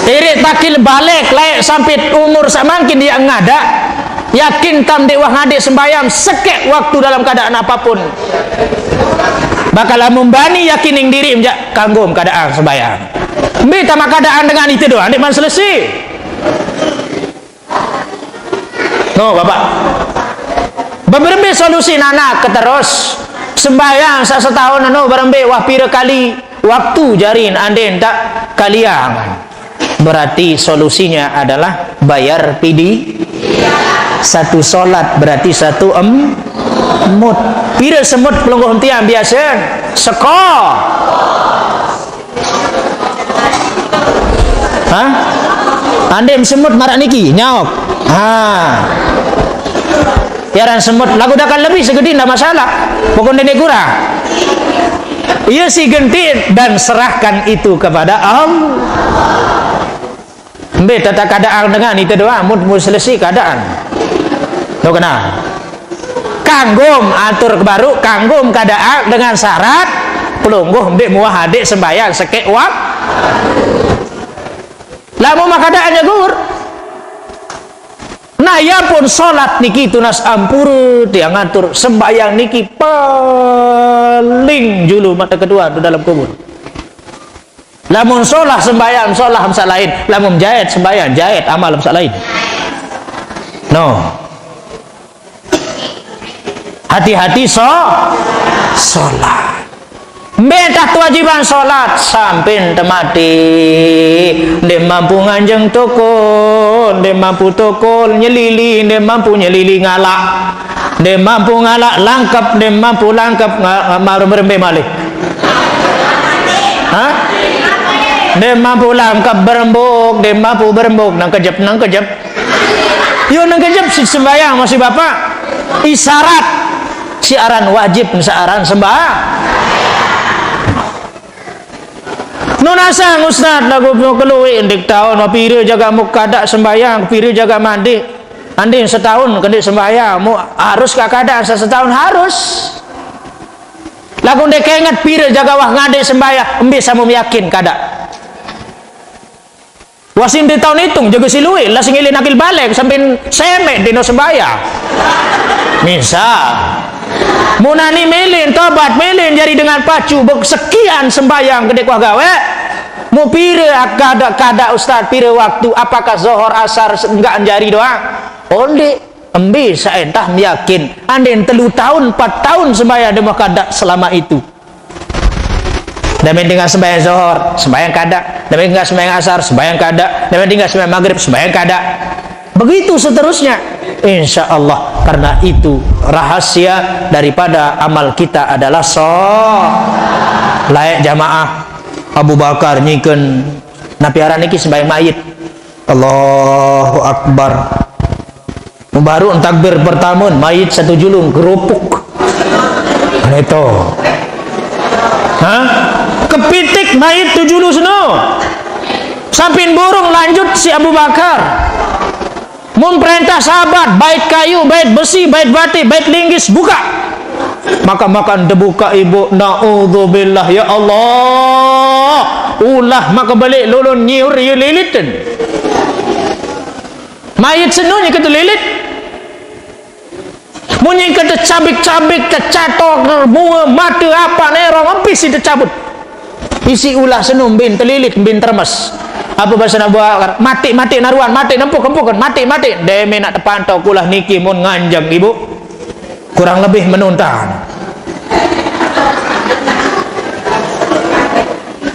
Ileq takil balik laeq sampai umur saq mangkin ie ngadaq, yakin tam ndeq wah ngadeq sembahyang sekek waktu dalam keadaan apapun. Bakal lamun bani yakin ing diriq, jaq kanggo kadaqang sembahyang. Mbe tamaq kadaqang dengan ite doang, ndeqman selese. No, Bapak. Beberembe solusi nanak keterus sembahyang saq setahun anu berembe wah pire kali waktu jarin andin tak kaliang. Berarti solusinya adalah bayar fidi-, satu solat berarti satu em-, mut. Pire semut pelungguh tiang biasa? Seko. Hah? Andin semut maraq niki, nyaok. Ha. Ye aran semut, laguq dakaq lebih segedi ndak masalah. Pokok ndeq kurang. Ie siq genti dan serahkan itu kepada Allah. Mbe tata kadaqang dengan ite doang, mut, mut selese kadaqan. No kena. Kanggo atur baruq, kanggo kadaqang dengan syarat pelungguh mbe muah adeq sembahyang sekek wak. Lamun makadaqan nyegur. Nah, ya pun solat niki tunas ampure tiang ngatur, sembahyang niki paling julu mata kedua tu dalam kubur. Lamun solah sembahyang, solah saq lain. Lamun jaet sembahyang, jaet amal saq lain. No. Hati-hati so-, solat. Mbe tah kewajiban solat sampai temati. Ndeq mampu nganjeng tokol, ndeq mampu tokol nyelili, ndeq mampu nyelili ngalaq. Ndeq mampu ngalaq langkep, ndeq mampu langkep nga-, nga-, maru berembe malih. Hah? Ndeq mampu langkep berembuk, ndeq mampu berembuk nang kejep, nang kejep. Yo nang kejep siq sembahyang masih Bapak. Isyarat siq aran wajib, siq aran sembah-, Nun asang, Ustaz, lagu mu keluik ndeq taun, pire jaga mu kada sembahyang, pire jaga mandi. Andin setahun kende sembahyang, mu harus ka kada asa setahun harus. Lagu ndeq kenget pire jaga wah ngade sembahyang, mbe samu yakin kada. Wah sinde taun itung, jaga si luwe, lah sing ilin akil balik, sampin semek dino sembahyang. Misal. Munani melin, tobat melin, jari dengan pacu, bek sekian sembahyang gede kuah gawe. Mu pire kada, kada Ustaz, pire waktu, apakah zohor asar se-, enggak jari doang? Onde, embe saentah meyakin, andin telu taun, empat taun sembahyang demoh kada selama itu. Dame tinggal sembahyang zohor, sembahyang kada. Dame tinggal sembahyang asar, sembahyang kada. Dame tinggal sembahyang maghrib, sembahyang kada. Begitu seterusnya. Insya Allah, karena itu rahasia daripada amal kita adalah so-, layak jamaah. Abu Bakar nyiken, napi aran niki sembahyang mayit. Allahu Akbar. Baru takbir pertama, mayit satu julung, kerupuk. Kan itu. Hah? Kepitik mayit tujuh lu seno. Sampin burung lanjut si Abu Bakar. Mun perintah sahabat, bait kayu, bait besi, bait bati, bait linggis, buka. Maka makan dibuka ibu, naudzubillah, ya Allah. Ulah maka balik lulun nyiur, ya liliten. Mayit seno nyeke telilit. Mun nyeke tecabik-cabik, tecatok, bunga, mate, apa, nerong, empis si tecabut. Isi ulah seno mbin telilit, mbin termes. Apa bahasa Abu Bakar? Mati, mati naruan, mati nempuk, empuken, mati, mati. Deme nak tepantau kulah niki mun nganjeng, Ibu. Kurang lebih menuntan.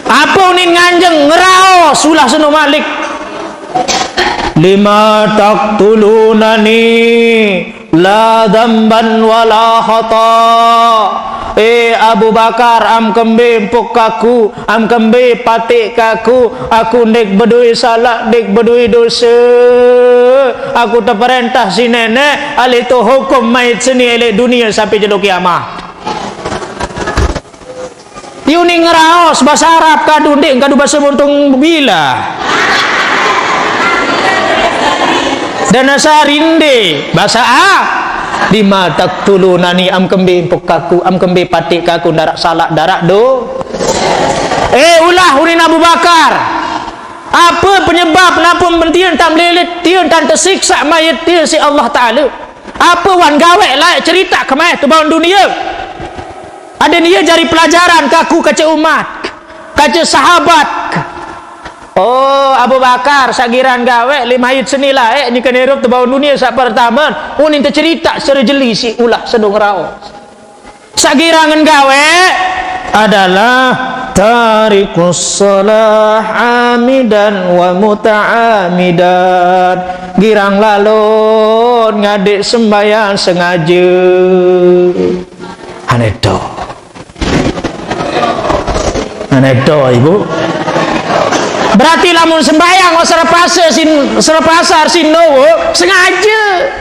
Apa unin nganjeng ngerao sulah seno malik? Lima taqtulunani la dzamban wala khata. Eh Abu Bakar, am kembe empuk kaku, am kembe patik kaku, aku ndeq bedoe salaq, ndeq bedoe dose. Aku teperentah si neneq, alih to hukum mayit seni eleq dunie sampe jelo kiamat. Yuni ngeraos base Arab kadu ndeq, kadu base Muntung bila. Dana sarinde base a. Lima taqtulunani, am kembe empuk kaku, am kembe patik kaku, ndaraq salaq, ndaraq do. Eh, ulah unin Abu Bakar. Apa penyebab napa mentien tam lelet, tien tan tesiksa mayit tien siq Allah Taala? Apa wan gaweq laeq cerita kemae tebaun dunie? Aden ie jari pelajaran kaku kace umat, kace sahabat. Oh, Abu Bakar, saq giran gaweq leq mayit seni laeq nyeken irup tebaun dunie saq pertame, unin tecerita secare jeli siq ulah seno ngeraos. Saq girangen gaweq adalah tarikus shalah amidan wa muta'amidan. Girang lalon ngadeq sembahyang sengaje. Aneh to. Aneh to, Ibu. Berarti lamun sembahyang, oh, serepase sin, serepasar sin nowo, sengaje.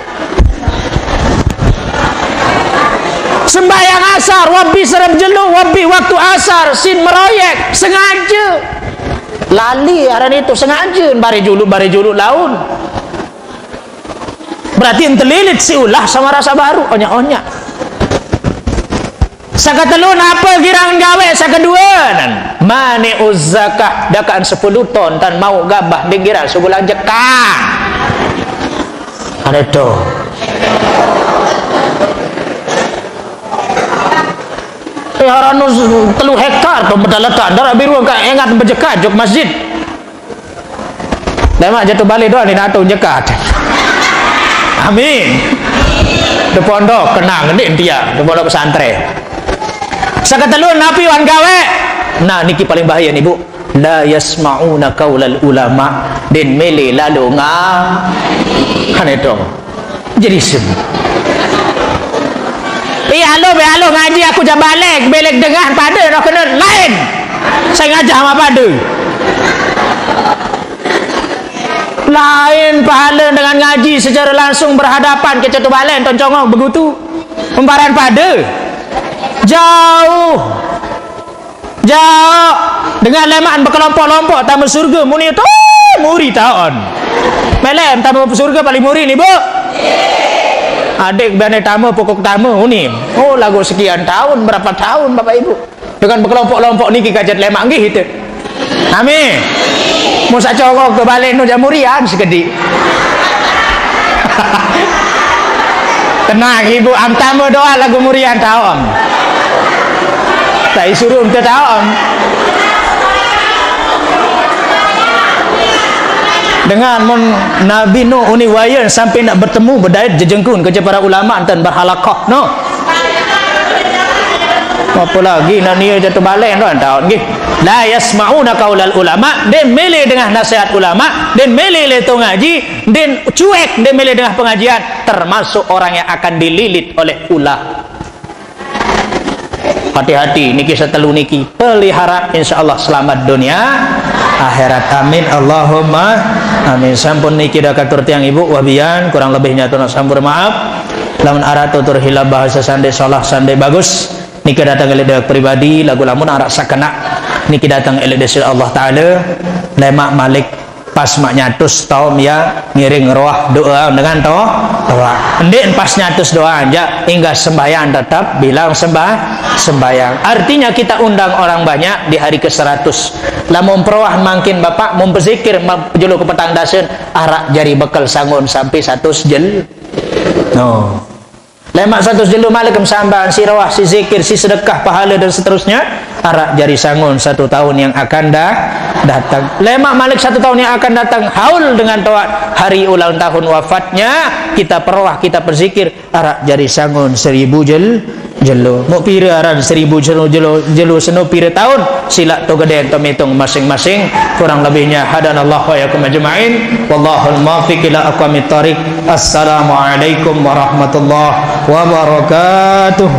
Sembahyang asar, wabi serep jelo, wabi waktu asar, sin meroyek, sengaje. Lali aran itu, sengaje, bare julu, bare julu laun. Berarti ente lilit si ulah sama rasa baru, onyak-onyak. Saq ketelu nape girangen gaweq? Saq kedue, nan, mani'uz zakah, dakaqan sepulu ton, tan mauq gabah, ndeq giran sebulan jekah. Ane to. Eh, aran telu hektar to medal letak, ndaraq biru engkaq engat bejekah jok masjid. Lemaq jatuh balik doang ni nak tu jekat. Amin. Di pondok kenang, ndeq ntia, di pondok pesantren. Saq ketelu napi wan gaweq? Nah, niki paling bahaya nih, Bu. La yasma'una qaulal ulama, den mele lalo nga-, kan itu. Jadi sem-, ih, alo be alo ngaji aku jaq balik, belek dengah pade noh kene lain. Saya ngajah sama pade. Lain pahale dengan ngaji secara langsung berhadapan, kece tu balen, toncongong, begutu. Umparan pade. Jauh. Jauh. Dengan lemak bekelompok-lompok tame surga muni tu muri taun. Melem tame surga paling muri ni, Bu. Adik bane tame pokok tame uni. Oh, lagu sekian tahun, berapa tahun, Bapak Ibu? Dengan bekelompok-lompok niki kajat lemak nggih itu. Amin. Musa congok ke balik nu jamurian sekedi. Tenang, Ibu, am tame doa lagu murian taun. Tak disuruh minta taun. Dengan mun Nabi Nuh uni wayan sampai nak bertemu bedait jejengkun kerja para ulama dan berhalakah. No. Apa lagi nak nia jatuh balik kan taun nggih. La yasma'una qaulal ulama, den mele dengan nasihat ulama, den mele le tu ngaji, den cuek, den mele dengan pengajian, termasuk orang yang akan dililit oleh ulah. Hati-hati niki setelu niki pelihara, insyaallah selamat dunia akhirat. Amin Allahumma amin. Sampun niki dah katur tiang ibu wabian, kurang lebihnya tu nak sampur maaf. Lamun arah tutur hilap bahasa sande salah sande bagus. Niki datang elek dewek pribadi, lagu lamun arah sakena. Niki datang elek desi Allah Ta'ala. Lemak malik pas mak nyatus taun ya ngiring roh doa dengan to doa. Ndik pas nyatus doa aja, hingga sembahyang tetap bilang sembah sembahyang. Artinya kita undang orang banyak di hari ke seratus. Lamun peroah mangkin Bapak mun berzikir ma-, jelo ke petang dasen, arak jari bekel sangun sampai satus jel. No. Lemak satus jelo malik sambahan, si roah, si zikir, si sedekah, pahala dan seterusnya, arak jari sangun satu tahun yang akan dah datang. Lemak malik satu tahun yang akan datang, haul dengan toat hari ulang tahun wafatnya, kita peroah, kita berzikir, arak jari sangun seribu jel jelo. Muk pira aran seribu jelo, jelo, jelo seno pira tahun? Silak to gede to mitung masing-masing. Kurang lebihnya hadanallah wa yakum ajma'in. Wallahul muwaffiq ila aqwamit thariq. Assalamualaikum warahmatullahi wabarakatuh.